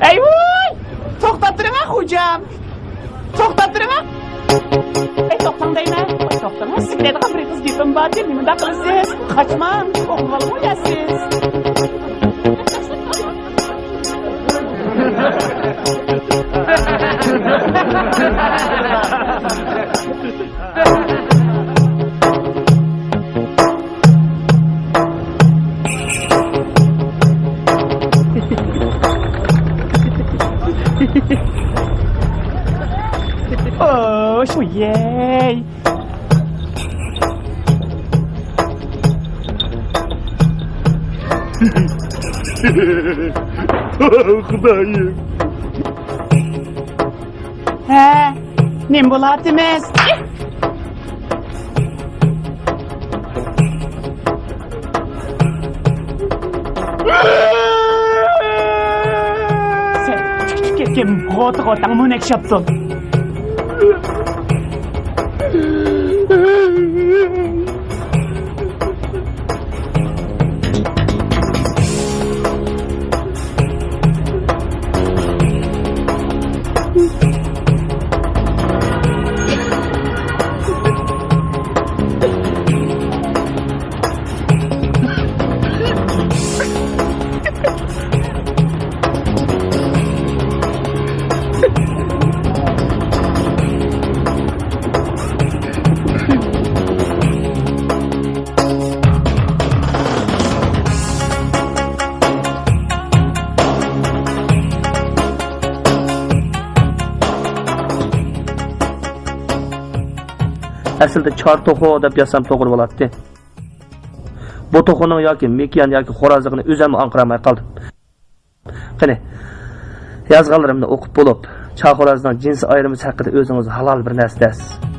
ئەي ۋوي! توختاپ تۇرۇڭ، خوجام! توختاپ تۇرۇڭ! ئەي، توختاڭ دەيمەن! ئەي، توختاڭ! سىز دەيدىغان بىر قىز گېپىم بار دەپ نېمىنداق قىلىسىز؟ قاچماڭ! توختىۋالغۇ يا سىز! ئوش، ۋىيەي. خۇدايىم. ھە، نېمە بولاتىمىز؟ سەن تىك تىك كەتكەن غوتىغا تاڭ مۇنەك شاپتۇ. ئەسلىدە چار توخۇ دەپ يازسام توغرا بولاتتى. بۇ توخۇنىڭ ياكى مېكىيان ياكى خورازلىقىنى ئۆزۈممۇ ئاڭقىرالماي قالدىم. قېنى، يازغانلىرىمنى ئوقۇپ بولۇپ، چار خورازنىڭ جىنسىي ئايرىمىسى ھەققىدە ئۆزىڭىز ھالال بىر نەرسە دەيسىز.